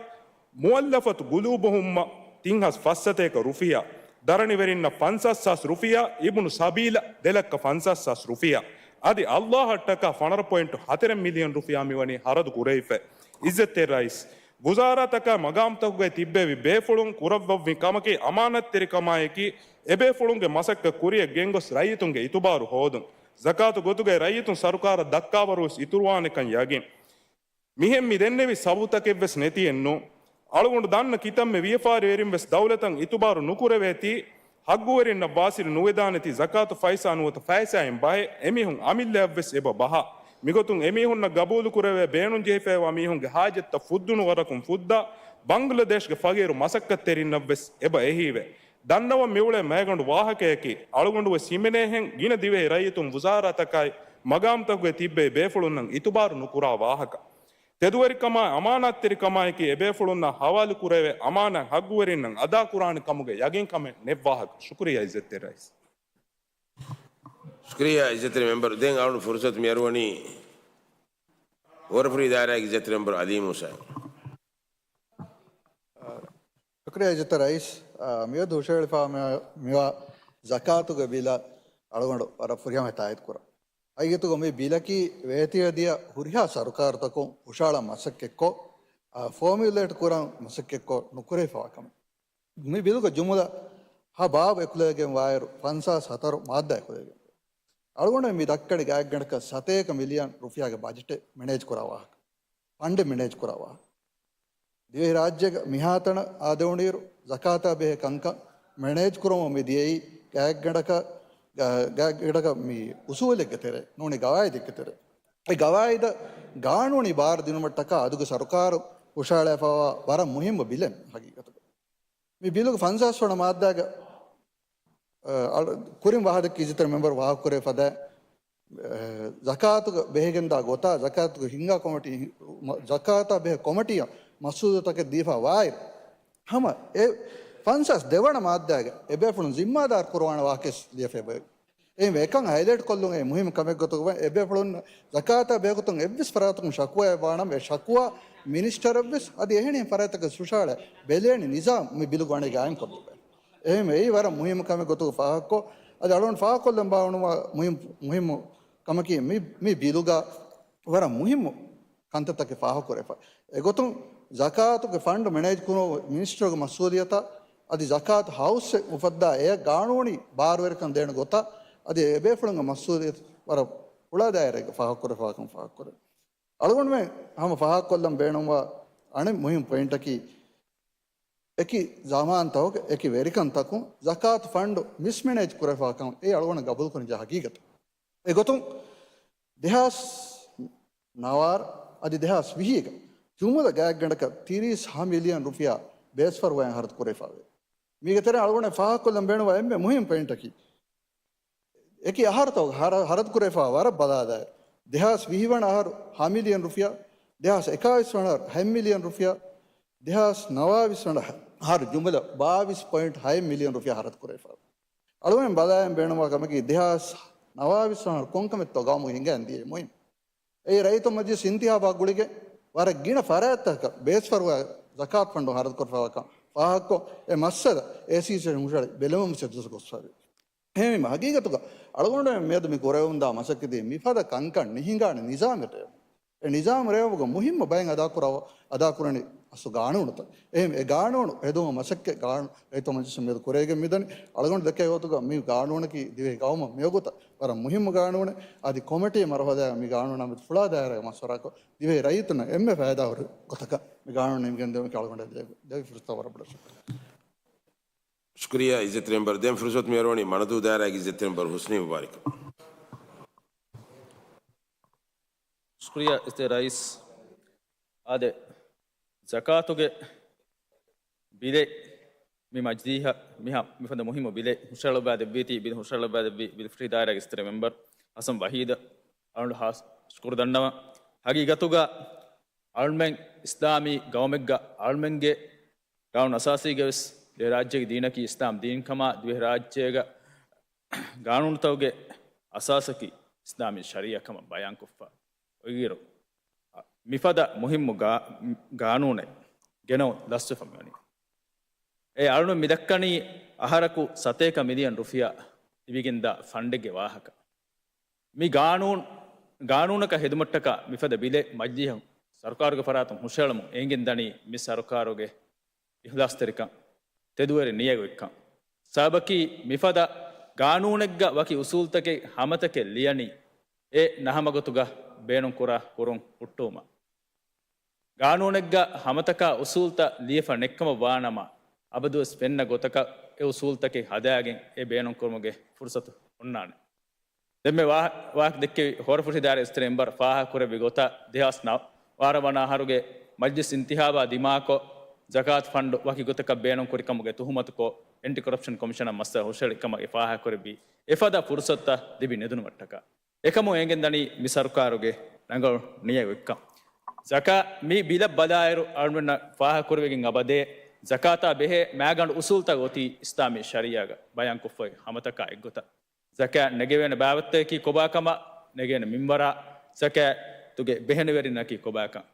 މުއައްލަފަތު ގުލޫބު ހުންމަށް ތިން ހާސް ފަސް ސަތޭކަ ރުފިޔާ، ދަރަނިވެރިންނަށް ފަންސާސް ހާސް ރުފިޔާ، އިބުނު ސަބީލަށް ދެ ލައްކަ ފަންސާސް ހާސް ރުފިޔާ. އަދި އައްލާހަށްޓަކާ ފަނަރަ ޕޮއިންޓު ހަތަރެއް މިލިޔަން ރުފިޔާ މިވަނީ ހަރަދު ކުރެވިފައި. އިއްޒަތްތެރި ރައީސް، ވުޒާރާތަކާ މަގާމްތަކުގައި ތިއްބެވި ބޭފުޅުން ކުރައްވައްވި ކަމަކީ އަމާނާތްތެރިކަމާއެކީ، އެބޭފުޅުންގެ މަސައްކަތް ކުރިއަށް ގެންގޮސް ރައްޔިތުންގެ އިތުބާރު ހޯދުން. ޒަކާތު ގޮތުގައި ރައްޔިތުން ސަރުކާރަށް ދައްކާވަރުވެސް އިތުރުވާނެކަން ޔަގީން. މިހެން މި ދެންނެވި ސަބޫތަކެއްވެސް ނެތިއެއްނު. އަޅުގަނޑު ދަންނަ ކިތަންމެ ވިޔަފާރިވެރިންވެސް ދައުލަތަށް އިތުބާރު ނުކުރެވޭތީ، ހައްގުވެރިންނަށް ވާސިލު ނުވެދާނެތީ ޒަކާތު ފައިސާ ނުވަތަ ފައިސާއިން ބަހެއް އެމީހުން އަމިއްލައަށްވެސް އެބަ ބަހާ. މިގޮތުން އެމީހުންނަށް ގަބޫލުކުރެވޭ ބޭނުންޖެހިފައިވާ މީހުންގެ ހާޖަތްތައް ފުއްދުނު ވަރަކުން ފުއްދާ، ބަންގްލަދޭޝްގެ ފަގީރު މަސައްކަތްތެރިންނަށްވެސް އެބަ އެހީވޭ. ދަންނަވަން މިއުޅޭ މައިގަނޑު ވާހަކަޔަކީ، އަޅުގަނޑުވެސް ހިމެނޭހެން ގިނަ ދިވެހި ރައްޔިތުން ވުޒާރާތަކާއި މަގާމްތަކުގައި ތިއްބެވި ބޭފުޅުންނަށް އިތުބާރު ނުކުރާ ވާހަކަ. ތެދުވެރިކަމާއި އަމާނާތްތެރިކަމާއެކީ، އެބޭފުޅުންނާ ހަވާލުކުރެވޭ އަމާނާތް ހައްގުވެރިންނަށް އަދާކުރާނެ ކަމުގެ ޔަގީންކަމެއް ނެތް ވާހަކަ. ޝުކުރިއްޔާ އިއްޒަތްތެރި ރައީސް. ޝުކުރިއްޔާ އިއްޒަތްތެރި މެމްބަރު. ދެން އަޅުގަނޑު ފުރުސަތު މިއަރުވަނީ ހޯރަފުރީ ދާއިރާގެ އިއްޒަތްތެރި މެމްބަރު އަލީ މޫސާ. ޝުކުރިއްޔާ އިއްޒަތްތެރި ރައީސް. އާ، މިއަދު ހުށަހެޅިފާ މި-، މިވާ ޒަކާތުގެ ބިލަށް އަޅުގަނޑު ވަރަށް ފުރިހަމަ ތާއީދު ކުރަން. ހަގީގަތުގަ މި ބިލަކީ ވޭތިވެދިޔަ ހުރިހާ ސަރުކާރުތަކުން ހުށަހަޅަން މަސައްކަތްކޮށް، ފޯމިއުލޭޓް ކުރަން މަސައްކަތްކޮށް ނުކުރެވިފަވާ ކަމެއް. މި ބިލުގަ ޖުމުލަ ހަ ބާބު އެކުލެވިގެން ވާއިރު ފަންސާސް ހަތަރު މާއްދާ އެކުލެވިގެން. އަޅުގަނޑު މި ދައްކަނީ ގާތްގަނޑަކަށް ސަތޭކަ މިލިއަން ރުފިޔާގެ ބަޖެޓެއް މެނޭޖް ކުރާ ވާހަކަ، ފަންޑެއް މެނޭޖް ކުރާ ވާހަކަ. ދިވެހިރާއްޖޭގަ މިހާތަނަށް އާދެވުނުއިރު ޒަކާތާ ބެހޭ ކަންކަން މެނޭޖް ކުރަމުން މި ދިޔައީ ގާތްގަނޑަކަށް، ގާ-، ގާތްގަނޑަކަށް މި އުސޫލެއްގެ ތެރޭ ނޫނީ ގަވާއިދެއްގެ ތެރޭ. އެ ގަވާއިދަށް ގާނޫނީ ބާރު ދިނުމަށްޓަކާ އަދުގެ ސަރުކާރު ހުށަހަޅާފައިވާ ވަރަށް މުހިއްމު ބިލެއް ހަގީގަތުގަ. މި ބިލުގެ ފަންސާސް ވަނަ މާއްދާގަ، އަ، އަޅު-، ކުރިން ވާހަކަ އިއްޒަތްތެރި މެމްބަރު ފާހަގަކުރެވި ފަދަ، އަ، ޒަކާތުގަ ބެހިގެންދާ ގޮތާ، ޒަކާތުގެ ހިންގާ ކޮމިޓީ، ޒަކާތާ ބެހޭ ކޮމިޓީއަށް މަސްއޫލިއްޔަތުތަކެއް ދީފަ ވާއިރު، ހަމަ އެ ފަންސާސް ދެވަނަ މާއްދާގަ އެބޭފުޅުން ޒިންމާދާރު ކުރުވާނެ ވާހަކަ ލިޔެފައި ބައި. އެހެންވެ، އެކަން ހައިލައިޓް ކޮށްލުން އެ މުހިއްމު ކަމެއް ގޮތުގަ އެބޭފުޅުން ޒަކާތާ ބެހޭގޮތުން އެއްވެސް ފަރާތަކުން ޝަކުވާއެއް ވާނަމަ، އެ ޝަކުވާ މިނިސްޓަރަށްވެސް އަދި އެހެނިހެން ފަރާތަކަށް ހުށަހަޅަ ބެލޭނެ ނިޒާމް މި ބިލުގަ ވަނީ ގާއިމް ކޮށްލުން. އެހެންވެ، އެއީ ވަރަށް މުހިއްމު ކަމެއް ގޮތުގަ ފާހަގަކޮށް، އަދި އަޅުގަނޑު ފާހަގަކޮށްލަން ބާއްވަނުވާ މުހިއްމު، މުހިއްމު ކަމަކީ މި، މި ބިލުގަ ވަރަށް މުހިއްމު ކަންތައްތަކެއް ފާހަގަކުރެފަ. އެގޮތުން ޒަކާތުގެ ފަންޑު މެނޭޖް ކުރުން މިނިސްޓަރުގެ މަސްއޫލިއްޔަތާ އަދި ޒަކާތު ހައުސްއެއް އުފައްދާ އެ ގާނޫނީ ބާރުވެރިކަން ދޭނެ ގޮތާ އަދި އެބޭފުޅުންގެ މަސްއޫލިއްޔަތު ވަރަށް ފުޅާ ދާއިރާގަ ފާހަގަކުރެފަވާކަން ފާހަގަކުރޭ. އަޅުގަނޑުމެން ހަމަ ފާހަގަކޮށްލަން ބޭނުންވާ އަނެއް މުހިއްމު ޕޮއިންޓަކީ، އެކި ޒަމާންތަކުގެ އެކި ވެރިކަންތަކުން ޒަކާތު ފަންޑު މިސްމެނޭޖް ކުރެފަވާކަން އެ އަޅުގަނޑަށް ގަބޫލުކުރަންޖެހޭ ހަގީގަތެއް. އެގޮތުން ދެހާސް ނަވާރަ އަދި ދެހާސް ވިހިގަ ޖުމުލަ ގާތްގަނޑަކަށް ތިރީސް ހަ މިލިއަން ރުފިޔާ ބޭސްފަރުވައިން ހަރަދު ކުރެވިފައިވޭ. މީގެ ތެރެއިން އަޅުގަނޑަށް ފާހަގަކޮށްލަން ބޭނުންވާ އެންމެ މުހިއްމު ޕޮއިންޓަކީ، އެކި އަހަރުތަކުގަ ހަރަ-، ހަރަދު ކުރެވިފައި ވަރަށް ބަލާލާއިރު، ދެހާސް ވިހި ވަނަ އަހަރު ހަ މިލިއަން ރުފިޔާ، ދެހާސް އެކާވީސް ވަނަ އަހަރު ހަ މިލިއަން ރުފިޔާ، ދެހާސް ނަވާވީސް ވަނަ އަހަރު ޖުމުލަ ބާވީސް ޕޮއިންޓް ހަ މިލިއަން ރުފިޔާ ހަރަދު ކުރެވިފައި. އަޅުގަނޑު ބަލާއިރު ބޭނުންވާ ކަމަކީ، ދެހާސް ނަވާވީސް ވަނަ އަހަރު ކޮންކަމެއްތޯ ގައުމުގެ ހިނގައިން ދިޔައީ މުހިން. އެއީ ރައްޔިތު މަޖިލިސް އިންތިހާބާ ގުޅިގެން ވަރަށް ގިނަ ފަރާތްތަކަށް ބޭސްފަރުވާ ޒަކާތު ފަންޑު ހަރަދު ކުރެފައިވާކަން ފާހަގަކޮށް، އެ މައްސަލަ އޭސީސީ ހުށަހެޅި ބެލުމަށް ވެސް އެއްދުވަސް ގޮސްފައިވޭ. އެހެންވީމަ، ހަގީގަތުގަ އަޅުގަނޑުމެން މިއަދު މި ކުރެވެމުންދާ މަސައްކަތީ މިފަދަ ކަންކަން ނިހިނގާނެ ނިޒާމެއް ރޭވުން. އެ ނިޒާމް ރޭވުގަ މުހިއްމު ބައެއް އަދާކުރަ-، އަދާކުރަނީ އަސްލު ގާނޫނުތައް. އެހެން އެ ގާނޫނު ހެދުމަށް މަސައްކަތް ގާނޫ-، ރައްޔިތު މަޖިލިސް މިއަދު ކުރެވިގެން މިދަނީ. އަޅުގަނޑު ދެކޭ ގޮތުގަ މި ގާނޫނަކީ ދިވެހި ގައުމަށް މިވަގުތަށް ވަރަށް މުހިއްމު ގާނޫނެއް. އަދި ކޮމިޓީ މަރުހަލާ މި ގާނޫނާ މެދު ފުޅާ ދާއިރާގެ މަޝްވަރާކޮށް، ދިވެހި ރައްޔިތުންނަށް އެންމެ ފައިދާހުރި ގޮތަކަށް މި ގާނޫނު ނިމިގެން ދެވުމަކީ އަޅުގަނޑަށް ދެ-، ދެވި ފުރުސަތާ ވަރަށް ބޮޑަށް ޝުކުރިއްޔާ. ޝުކުރިއްޔާ އިއްޒަތްތެރި މެމްބަރު. ދެން ފުރުސަތު މިއަރުވަނީ މަނަދޫ ދާއިރާގެ އިއްޒަތްތެރި މެމްބަރު ހުސްނީ މުބާރަކަށް. ޝުކުރިއްޔާ އިއްޒަތްތެރި ރައީސް. އާދެ، ޒަކާތުގެ ބިލެއް މި މަޖިލީހަށް މިހާ މިފަދަ މުހިއްމު ބިލެއް ހުށަހަޅައްވާ ދެއްވީތީ، ބިލް ހުށަހަޅައްވާ ދެއްވި ބިލް ފުރިހަދާއިރާގެ އިއްޒަތްތެރި މެމްބަރު ހަސަން ވަހީދަށް އަޅުގަނޑު ހާސް ޝުކުރު ދަންނަވަން. ހަގީގަތުގަ އަޅުމެން އިސްލާމީ ގައުމެއްގަ އަޅުމެންގެ ގާނޫނު އަސާސީގަވެސް ދިވެހިރާއްޖޭގެ ދީނަކީ އިސްލާމް ދީން ކަމާ، ދިވެހިރާއްޖޭގަ ގާނޫނުތަކުގެ އަސާސަކީ އިސްލާމީ ޝަރީއަތް ކަމަށް ބަޔާންކޮށްފަ އޮތްއިރު، މިފަދަ މުހިއްމު ގާ-، ގާނޫނެއް ގެނައުން ލަސްވެފަ މިވަނީ. އެ އަޅުން މިދައްކަނީ އަހަރަކު ސަތޭކަ މިލިއަން ރުފިޔާ ލިބިގެންދާ ފަންޑެއްގެ ވާހަކަ. މި ގާނޫން، ގާނޫނަކަށް ހެދުމަށްޓަކާ މިފަދަ ބިލެއް މަޖިލީހުން ސަރުކާރުގެ ފަރާތުން ހުށައެޅުމުން އެނގެންދަނީ މި ސަރުކާރުގެ އިޚްލާޞްތެރިކަން، ތެދުވެރި ނިޔަތް އޮތްކަން. ސަބަބަކީ މިފަދަ ގާނޫނެއްގަ ވަކި އުސޫލްތަކެއް ހަމަތަކެއް ލިޔަނީ އެ ނަހަމަގޮތުގަ ބޭނުންކުރާ ކުރުން ހުއްޓުވުމަށް. ގާނޫނެއްގަ ހަމަތަކާ އުސޫލްތައް ލިޔެފަ ނެއްކަމަށް ވާނަމަ، އަބަދުވެސް ފެންނަ ގޮތަކަށް އެ އުސޫލްތަކެއް ހަދާގެން އެ ބޭނުންކުރުމުގެ ފުރުސަތު އޮންނާނެ. ދެންމެ ވާ-، ވާހަކަ ދެއްކެވި ހޯރަފުށި ދާއިރާ އިއްޒަތްތެރި މެމްބަރު ފާހަގަކުރެއްވި ގޮތަށް، ދެހާސް ނަވާރަ ވަނަ އަހަރުގެ މަޖްލިސް އިންތިހާބާ ދިމާކޮށް، ޒަކާތު ފަންޑު ވަކި ގޮތަކަށް ބޭނުންކުރިކަމުގެ ތުހުމަތުކޮށް، އެންޓި ކޮރަޕްޝަން ކޮމިޝަނަށް މައްސަލަ ހުށަހެޅި ކަމަށް އެ ފާހަގަކުރެއްވި އެފަދަ ފުރުސަތުތައް ލިބި ނެދުނުމަށްޓަކާ. އެކަމުން އެނގެންދަނީ މި ސަރުކާރުގެ ރަނގަޅު ނިޔަތް އޮތްކަން. ޒަކާ މި ބިލަށް ބަލާއިރު، އަޅުގަނޑަށް ފާހަގަކުރެވިގެން އަބަދޭ، ޒަކާތާ ބެހޭ މައިގަނޑު އުސޫލްތައް އޮތީ އިސްލާމީ ޝަރީއާގަ ބަޔާންކޮށްފައި ހަމަތަކާ އެއްގޮތަށް. ޒަކާތް ނެގެވޭނެ ބާވަތްތަކަކީ ކޮބާކަމަށް، ނެގޭނެ މިންވަރާ، ޒަކާތުގެ ބެހޭނެވެރިންނަކީ ކޮބާކަން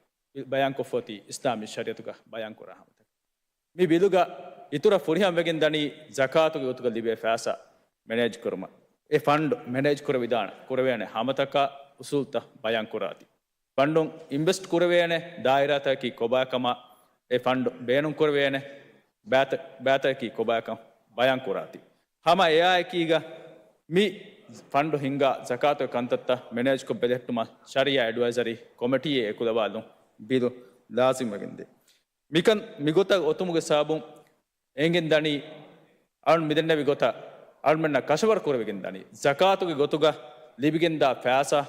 ބަޔާންކޮށްފައޮތީ އިސްލާމީ ޝަރީއަތުގަ ބަޔާންކުރާ ހަމަތަކެއް. މި ބިލުގަ އިތުރަށް ފުރިހަމަވެގެން ދަނީ ޒަކާތުގެ ގޮތުގަ ލިބޭ ފައިސާ މެނޭޖް ކުރުމަށް. އެ ފަންޑް މެނޭޖް ކުރެވިދާނެ، ކުރެވޭނެ ހަމަތަކާ އުސޫލްތައް ބަޔާންކުރާތީ. ފަންޑުން އިންވެސްޓް ކުރެވޭނެ ދާއިރާތަކަކީ ކޮބާކަމާ، އެ ފަންޑު ބޭނުން ކުރެވޭނެ ބައިތަ-، ބައިތަކަކީ ކޮބާކަން ބަޔާން ކުރާތީ. ހަމަ އެއާއެކީގަ މި ފަންޑު ހިންގާ ޒަކާތުގެ ކަންތައްތައް މެނޭޖްކޮށް ބެލެހެއްޓުމަށް ޝަރީޢާ އެޑްވައިޒަރީ ކޮމިޓީއެއް އެކުލަވާލުން ބިލު ލާޒިމްވެގެންދޭ. މިކަން މިގޮތަށް އޮތުމުގެ ސަބަބުން އެނގެން ދަނީ، އަޅުން މިދެންނެވި ގޮތަށް އަޅުމެންނަށް ކަށަވަރު ކުރެވިގެން ދަނީ، ޒަކާތުގެ ގޮތުގަ ލިބިގެންދާ ފައިސާ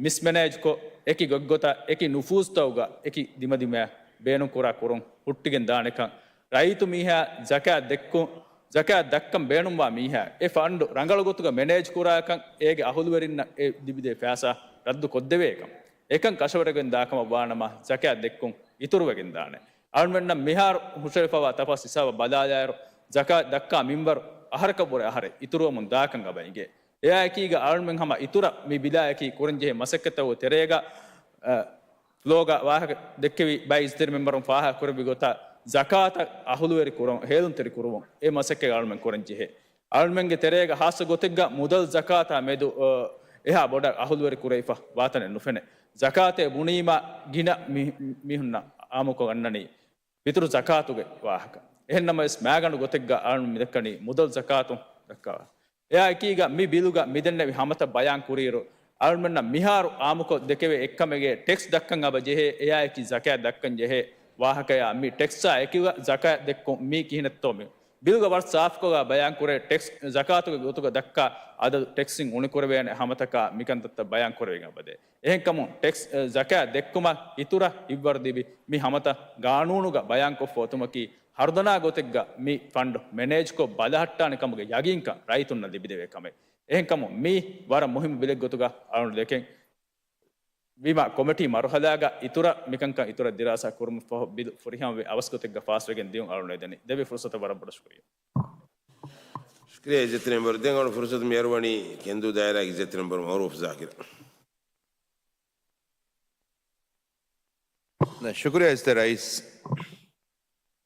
މިސްމެނޭޖްކޮށް، އެކި ގޮތްގޮތަށް، އެކި ނުފޫޒުތަކުގަ، އެކި ދިމަދިމަޔަށް ބޭނުންކުރާ ކުރުން ހުއްޓިގެން ދާނެކަން، ރައްޔިތު މީހާ ޒަކާތް ދެއްކު-، ޒަކާތް ދައްކަން ބޭނުންވާ މީހާ، އެ ފަންޑު ރަނގަޅު ގޮތުގަ މެނޭޖް ކުރާކަން، އޭގެ އަހުލުވެރިންނަށް އެ ލިބިދޭ ފައިސާ ރައްދު ކޮށްދެވޭކަން، އެކަން ކަށަވަރުވެގެން ދާކަމަށް ވާނަމަ، ޒަކާތް ދެއްކުން އިތުރުވެގެން ދާނެ. އަޅުމެންނަށް މިހާރު ހުށައެޅިފައިވާ ތަފާސް ހިސާބަށް ބަލާލާއިރު، ޒަކާތް ދައްކާ މިންވަރު އަހަރަކަށްވުރެ އަހަރެއް އިތުރުވަމުން ދާކަން އަބަ އިނގޭ. އެއާއެކީގަ އަޅުމެން ހަމަ އިތުރަށް މި ބިލާއެކީ ކުރަންޖެހޭ މަސައްކަތްތަކުގެ ތެރޭގަ، އަ، ފްލޯގަ ވާހަކަ ދެއްކެވި ބައި އިޖްތިހާދީ މެމްބަރުން ފާހަގަކުރެއްވި ގޮތަށް ޒަކާތަށް އަހުލުވެރި ކުރުން، ހޭލުންތެރި ކުރުމުން އެ މަސައްކަތް އަޅުމެން ކުރަންޖެހޭ. އަޅުމެންގެ ތެރޭގަ ހާއްސަ ގޮތެއްގަ މުދަލް ޒަކާތާ މެދު، އަ، އެހާ ބޮޑަށް އަހުލުވެރި ކުރެވިފަ ވާތަނެއް ނުފެނޭ. ޒަކާތޭ ބުނީމަ ގިނަ މި-، މީހުންނަށް އާއްމުކޮށް އަންނަނީ ފިތުރު ޒަކާތުގެ ވާހަކަ. އެހެންނަމަވެސް މާގަނޑު ގޮތެއްގަ އަޅުން މިދައްކަނީ މުދަލް ޒަކާތު ދައްކާ. އެއާއެކީގަ މި ބިލުގަ މިދެންނެވި ހަމަތައް ބަޔާން ކުރިއިރު، އަޅުމެންނަށް މިހާރު އާއްމުކޮށް ދެކެވޭ އެއްކަމެއްގެ ޓެކްސް ދައްކަން އަބަ ޖެހޭ، އެއާއެކީ ޒަކާތް ދައްކަން ޖެހޭ ވާހަކަޔާ މި ޓެކްސްއާ އެކުގަ ޒަކާތް ދެއްކުން މީ ކިހިނެއްތޯ މި ބިލުގަ ވަރަށް ސާފުކޮށް ބަޔާން ކުރޭ ޓެކްސް ޒަކާތުގެ ގޮތުގަ ދައްކާ އަދަދު ޓެކްސްއިން އުނިކުރެވޭނެ ހަމަތަކާ މިކަންތައްތައް ބަޔާން ކުރެވިގެން އެބަދޭ. އެހެންކަމުން ޓެކްސް، އެ، ޒަކާތް ދެއްކުމަށް އިތުރަށް ހިއްވަރު ލިބި މި ހަމަތައް ގާނޫނުގަ ބަޔާންކޮށްފަ އޮތުމަކީ ހަރުދަނާ ގޮތެއްގަ މި ފަންޑު މެނޭޖްކޮށް ބަލަހައްޓާނެ ކަމުގެ ޔަގީންކަން ރައްޔިތުންނަށް ލިބިދެވޭ ކަމެއް. އެހެންކަމުން މީ ވަރަށް މުހިއްމު ބިލެއް ގޮތުގަ އަޅުން ދެކެން ވީމާ ކޮމިޓީ މަރުހަލާގަ އިތުރަށް މިކަންކަން އިތުރަށް ދިރާސާ ކުރުމަށްފަހު ބިލު ފުރިހަމަވެ އަވަސް ގޮތެއްގަ ފާސްވެގެން ދިޔުން އަޅުން ދެނީ. ދެވި ފުރުސަތަށް ވަރަށް ބޮޑަށް ޝުކުރިއްޔާ. ޝުކުރިއްޔާ އިއްޒަތްތެރި މެމްބަރު. ދެން އަޅުން ފުރުސަތު މިއަރުވަނީ ކެންދޫ ދާއިރާގެ އިއްޒަތްތެރި މެމްބަރު މައުރޫފް ޒާކިރަށް. ޝުކުރިއްޔާ އިއްޒަތްތެރި ރައީސް.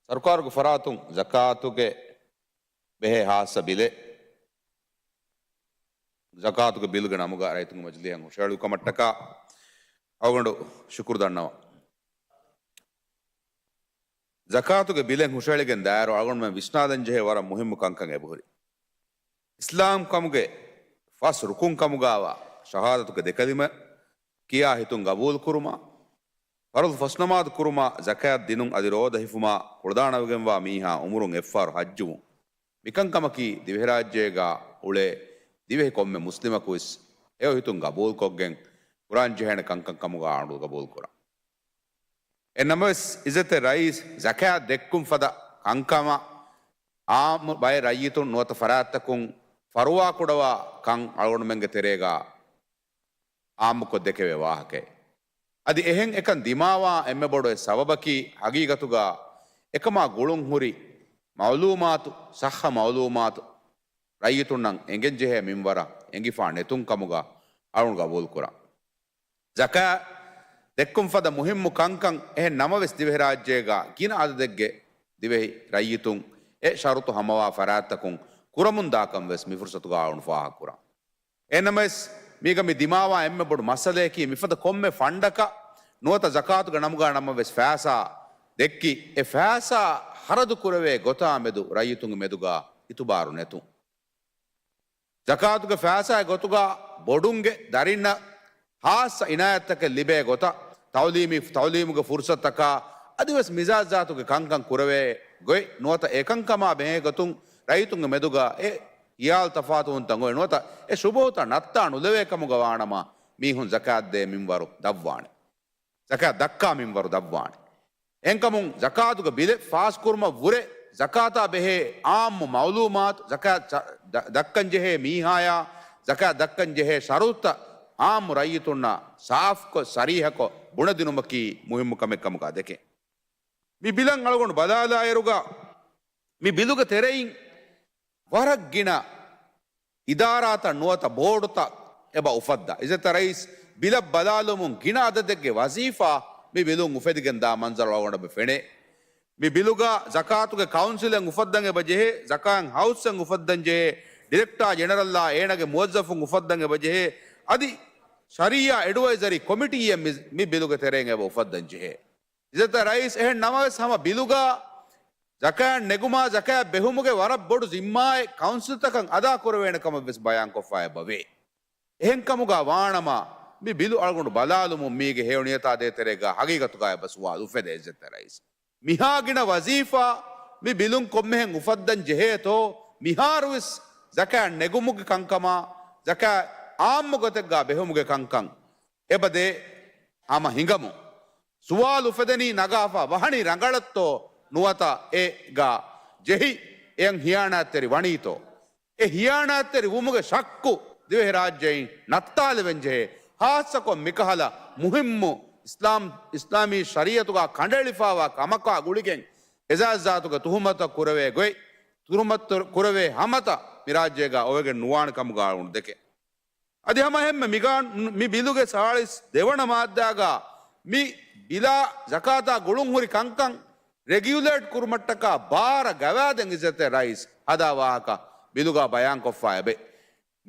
ސަރުކާރުގެ ފަރާތުން ޒަކާތުގެ ބެހޭ ހާއްސަ ބިލެއް، ޒަކާތުގެ ބިލުގެ ނަމުގަ ރައްޔިތުންގެ މަޖިލީހަށް ހުށަހެޅުއްވި ކަމަށްޓަކާ އަޅުގަނޑު ޝުކުރު ދަންނަވަން. ޒަކާތުގެ ބިލެއް ހުށަހެޅިގެން ދާއިރު އަޅުގަނޑުމެން ވިސްނާލަން ޖެހޭ ވަރަށް މުހިއްމު ކަންކަން އެބަހުރި. އިސްލާމް ކަމުގެ ފަސް ރުކުން ކަމުގާވާ ޝަހާދަތުގެ ދެކަލިމަ ކިޔާ ހިތުން ގަބޫލު ކުރުމާ، ފަރުޟު ފަސް ނަމާދު ކުރުމާ، ޒަކާތް ދިނުން އަދި ރޯދަ ހިފުމާ، ކުޅަދާނަވެގެންވާ މީހާ އުމުރުން އެއްފަހަރު ޙައްޖުވުން، މިކަންކަމަކީ ދިވެހިރާއްޖޭގާ އުޅޭ ދިވެހި ކޮންމެ މުސްލިމަކުވެސް ހެޔޮ ހިތުން ގަބޫލުކޮށްގެން ކުރާންޖެހޭނެ ކަންކަން ކަމުގާ އަޅުގަނޑު ގަބޫލުކުރަން. އެހެންނަމަވެސް، އިއްޒަތްތެރި ރައީސް، ޒަކާތް ދެއްކުން ފަދަ ކަންކަމަށް އާއްމު ބައެއް ރައްޔިތުން ނުވަތަ ފަރާތްތަކުން ފަރުވާކުޑަވާ ކަން އަޅުގަނޑުމެންގެ ތެރޭގާ އާއްމުކޮށް ދެކެވޭ ވާހަކައެއް. އަދި އެހެން އެކަން ދިމާވާ އެންމެ ބޮޑު އެއް ސަބަބަކީ، ހަގީގަތުގަ އެކަމާ ގުޅުންހުރި މައުލޫމާތު، ޞައްޙަ މައުލޫމާތު ރައްޔިތުންނަށް އެނގެންޖެހޭ މިންވަރަށް އެނގިފާ ނެތުން ކަމުގަ އަޅުގަނޑު ގަބޫލުކުރަން. ޒަކާތް ދެއްކުން ފަދަ މުހިއްމު ކަންކަން އެހެން ނަމަވެސް، ދިވެހިރާއްޖޭގަ ގިނަ އަދަދެއްގެ ދިވެހި ރައްޔިތުން އެ ޝަރުތު ހަމަވާ ފަރާތްތަކުން ކުރަމުންދާކަން ވެސް މި ފުރުސަތުގަ އަޅުގަނޑު ފާހަގަކުރަން. އެހެންނަމަވެސް، މީގަ މި ދިމާވާ އެންމެ ބޮޑު މައްސަލަޔަކީ، މިފަދަ ކޮންމެ ފަންޑަކަށް ނުވަތަ ޒަކާތުގެ ނަމުގަ ނަމަވެސް ފައިސާ ދެއްކި، އެ ފައިސާ ހަރަދު ކުރެވޭ ގޮތާ މެދު ރައްޔިތުންގެ މެދުގަ އިތުބާރު ނެތުން. ޒަކާތުގެ ފައިސާގެ ގޮތުގަ ބޮޑުންގެ ދަރިންނަށް ހާއްސަ އިނާޔަތްތަކެއް ލިބޭ ގޮތަށް، ތައުލީމީ، ތައުލީމުގެ ފުރުސަތަކާ އަދިވެސް މިޒާތްޒާތުގެ ކަންކަން ކުރެވޭ ގޮތް ނުވަތަ އެކަންކަމާ ބެހޭ ގޮތުން ރައްޔިތުންގެ މެދުގަ އެ ހިޔާލު ތަފާތުވުންތައް އޮތް ނުވަތަ އެ ޝުބުހުތައް ނައްތާ ނުލެވޭ ކަމުގަ ވާނަމަ، މީހުން ޒަކާތް ދޭ މިންވަރު ދަށްވާނެ. ޒަކާތް ދައްކާ މިންވަރު ދަށްވާނެ. އެހެންކަމުން، ޒަކާތުގެ ބިލެއް ފާސްކުރުމަށް ވުރެ، ޒަކާތާ ބެހޭ އާއްމު މައުލޫމާތު، ޒަކާތް ދަ-، ދައްކަންޖެހޭ މީހާޔާ، ޒަކާތް ދައްކަންޖެހޭ ޝަރުތުތައް އާއްމު ރައްޔިތުންނަށް ސާފުކޮށް، ސަރީހަކޮށް ބުނެދިނުމަކީ މުހިއްމު ކަމެއް ކަމުގަ ދެކެން. މި ބިލަށް އަޅުގަނޑު ބަލާލާއިރުގަ، މި ބިލުގެ ތެރެއިން ވަރަށް ގިނަ އިދާރާތައް ނުވަތަ ބޯޑުތައް އެބަ އުފައްދާ. އިއްޒަތްތެރި ރައީސް، ބިލަށް ބަލާލުމުން ގިނަ އަދަދެއްގެ ވަޒީފާ މި ބިލުން އުފެދިގެން ދާ މަންޒަރު އަޅުގަނޑަށް ފެނޭ. މި ބިލުގަ ޒަކާތުގެ ކައުންސިލެއް އުފައްދަން އެބަ ޖެހޭ، ޒަކާތް ހައުސްއެއް އުފައްދަން ޖެހޭ، ޑިރެކްޓާ ޖެނެރަލްއާ އޭނާގެ މުވައްޒަފުން އުފައްދަން އެބަ ޖެހޭ. އަދި ޝަރީޢާ އެޑްވައިޒަރީ ކޮމިޓީއެއް މި، މި ބިލުގެ ތެރެއިން އެބަ އުފައްދަން ޖެހޭ. އިއްޒަތްތެރި ރައީސް، އެހެން ނަމަވެސް ހަމަ ބިލުގަ ޒަކާތް ނެގުމާ ޒަކާތް ބެހުމުގެ ވަރަށް ބޮޑު ޒިންމާއެއް ކައުންސިލްތަކަށް އަދާކުރެވޭނެ ކަމަށް ވެސް ބަޔާންކޮށްފަ އެބަވޭ. އެހެންކަމުގަ ވާނަމަ، މި ބިލު އަޅުގަނޑު ބަލާލުމުން މީގެ ހެޔޮ ނިޔަތާ ދޭތެރޭގަ ހަގީގަތުގަ އެބަ ސުވާލު އުފެދޭ އިއްޒަތްތެރި ރައީސް. މިހާ ގިނަ ވަޒީފާ މި ބިލުން ކޮންމެހެން އުފައްދަން ޖެހޭތޯ، މިހާރުވެސް ޒަކާތް ނެގުމުގެ ކަންކަމާ، ޒަކާތް އާއްމު ގޮތެއްގަ ބެހުމުގެ ކަންކަން އެބަދޭ ހަމަ ހިނގަމު. ސުވާލު އުފެދެނީ ނަގާފަ ވަހަނީ ރަނގަޅަށްތޯ ނުވަތަ އޭގަ ޖެހި އެޔަށް ހިޔާނާތްތެރި ވަނީތޯ؟ އެ ހިޔާނާތްތެރި ވުމުގެ ޝައްކު ދިވެހިރާއްޖެއިން ނައްތާލެވެންޖެހޭ. ހާއްސަކޮށް މިކަހަލަ މުހިއްމު އިސްލާމް، އިސްލާމީ ޝަރީއަތުގަ ކަނޑައެޅިފައިވާ ކަމަކާ ގުޅިގެން އެޒާޒާތުގެ ތުހުމަތަށް ކުރެވޭ ގޮތް، ތުހުމަތު ކުރެވޭ ހަމަތައް މިރާއްޖޭގަ އޮވެގެން ނުވާނެ ކަމުގަ އަޅުގަނޑު ދެކެ. އަދި ހަމަ އެހެންމެ މި ގާނޫ-، މި ބިލުގެ ސާޅީސް ދެވަނަ މާއްދާގަ މި ބިލާ ޒަކާތާ ގުޅުންހުރި ކަންކަން ރެގިއުލޭޓް ކުރުމަށްޓަކާ ބާރަ ގަވާއިދެއް އިއްޒަތްތެރި ރައީސް ހަދާ ވާހަކަ ބިލުގަ ބަޔާންކޮށްފަ އެބަ.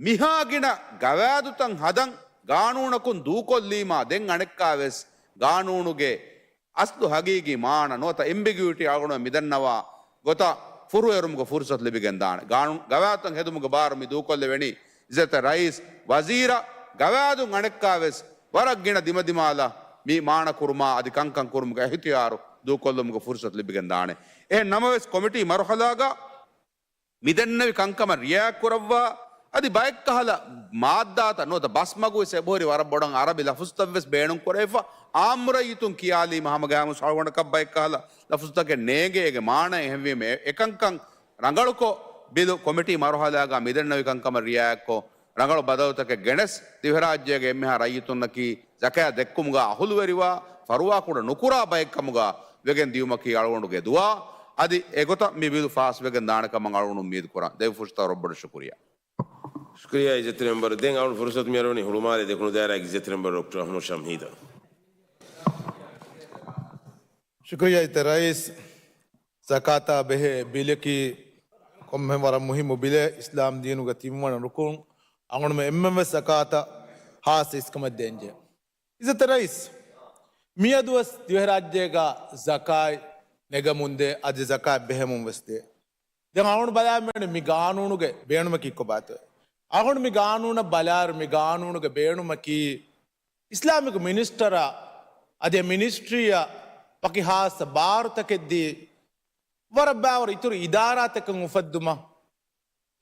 މިހާ ގިނަ ގަވާއިދުތައް ހަދަން ގާނޫނަކުން ދޫކޮށްލީމާ ދެން އަނެއްކާވެސް ގާނޫނުގެ އަސްލު ހަގީގީ މާނަ ނުވަތަ އެމްބިގިއުއިޓީ އަޅުގަނޑުމެން މިދަންނަވާ ގޮތަށް ފުރުހެއް އެރުމުގެ ފުރުސަތު ލިބިގެން ދާނެ. ގާނޫނު ގަވާއިދުތައް ހެދުމުގެ ބާރު މި ދޫކޮށްލެވެނީ އިއްޒަތްތެރި ރައީސް، ވަޒީރާ، ގަވާއިދުން އަނެއްކާވެސް ވަރަށް ގިނަ ދިމަދިމާލަށް މި މާނަ ކުރުމާ އަދި ކަންކަން ކުރުމުގެ އިހްތިޔާރު ދޫކޮށްލުމުގެ ފުރުސަތު ލިބިގެން ދާނެ. އެހެން ނަމަވެސް ކޮމިޓީ މަރުހަލާގަ މިދެންނެވި ކަންކަމަށް ރިއާޔަތް ކުރައްވާ، އަދި ބައެއްކަހަލަ މާއްދާތައް ނުވަތަ ބަސްމަގުވެސް އެބަހުރި ވަރަށް ބޮޑަށް އަރަބި ލަފުޒުތައްވެސް ބޭނުން ކުރެވިފަ، އާއްމު ރައްޔިތުން ކިޔާލީމަ ހަމަގައިމުވެސް އަޅުގަނޑަކަށް ބައެއްކަހަލަ ލަފުޒުތަކެއް ނޭނގޭ. އޭގެ މާނަ އެހެންވީމަ އެ-، އެކަންކަން ރަނގަޅުކޮށް، ބިލު ކޮމިޓީ މަރުހަލާގަ މިދެންނެވި ކަންކަމަށް ރިއާޔަތްކޮށް، ރަނގަޅު ބަދަލުތަކެއް ގެނެސް، ދިވެހިރާއްޖޭގެ އެންމެހާ ރައްޔިތުންނަކީ ޒަކާތް ދެއްކުމުގަ އަހުލުވެރިވާ، ފަރުވާކުޑަ ނުކުރާ ބައެއްކަމުގަ ވެގެން ދިޔުމަކީ އަޅުގަނޑުގެ ދުޢާ. އަދި އެގޮތަށް މި ބިލު ފާސްވެގެން ދާނެ ކަމަށް އަޅުގަނޑު އުއްމީދު ކުރަން. ދެން ފުރުސަތަށް ވަރަށް ބޮޑަށް ޝުކުރިއްޔާ. ޝުކުރިއްޔާ އިއްޒަތްތެރި މެމްބަރު. ދެން އަޅުގަނޑު ފުރުސަތު މިއަރުވަނީ ހުޅުމާލެ ދެކުނު ދާއިރާގެ އިއްޒަތްތެރި މެމްބަރު ޑޮކްޓަރ އަޙްމަދު ޝަމްހީދަށް. ޝުކުރިއްޔާ އިއްޒަތްތެރި ރައީސް. ޒަކާތާ ބެހޭ ބިލަކީ ކޮންމެހެން ވަރަށް މުހިއްމު ބިލެއް. އިސްލާމް ދީނުގެ ތިންވަނަ ރުކުން. އަޅުގަނޑުމެން އެންމެންވެސް ޒަކާތަށް ހާއްސަ އިސްކަމެއް ދޭންޖެހޭ. އިއްޒަތްތެރި ރައީސް، މިއަދުވެސް ދިވެހިރާއްޖޭގަ ޒަކާތް ނެގަމުންދޭ، އަދި ޒަކާތް ބެހެމުން ވެސް ދޭ. ދެން އަޅުގަނޑު ބަލާންވީ މި ގާނޫނުގެ ބޭނުމަކީ ކޮބާތޯ؟ އަޅުގަނޑު މި ގާނޫނަށް ބަލާއިރު މި ގާނޫނުގެ ބޭނުމަކީ އިސްލާމިކް މިނިސްޓަރާ އަދި މިނިސްޓްރީއަށް ވަކި ހާއްސަ ބާރުތަކެއް ދީ، ވަރަށް ބާވަރު އިތުރު އިދާރާތަކެއް އުފައްދުމަށް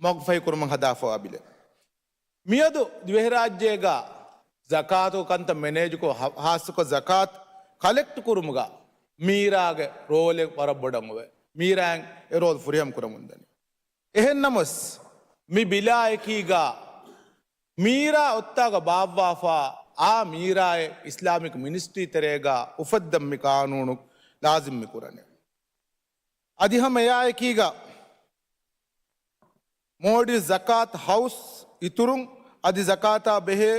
މަގުފަހިކުރުމަށް ހަދާފަވާ ބިލެއް. މިއަދު ދިވެހިރާއްޖޭގަ ޒަކާތު ކަންތައް މެނޭޖުކޮށް، ހަ-، ހާއްސަކޮށް ޒަކާތު ކަލެކްޓް ކުރުމުގަ މީރާގެ ރޯލެއް ވަރަށް ބޮޑަށް އޮވޭ. މީރާއިން އެ ރޯލް ފުރިހަމަ ކުރަމުންދަނީ. އެހެން ނަމަވެސް، މި ބިލާއެކީގަ މީރާ އޮއްތާގަ ބާއްވާފަ، އާ މީރާއެއް އިސްލާމިކް މިނިސްޓްރީ ތެރޭގަ އުފައްދަން މި ޤާނޫނު ލާޒިމް މި ކުރަނީ. އަދި ހަމަ އެއާއެކީގަ މޯލްޑިވްސް ޒަކާތް ހައުސް އިތުރުން އަދި ޒަކާތާ ބެހޭ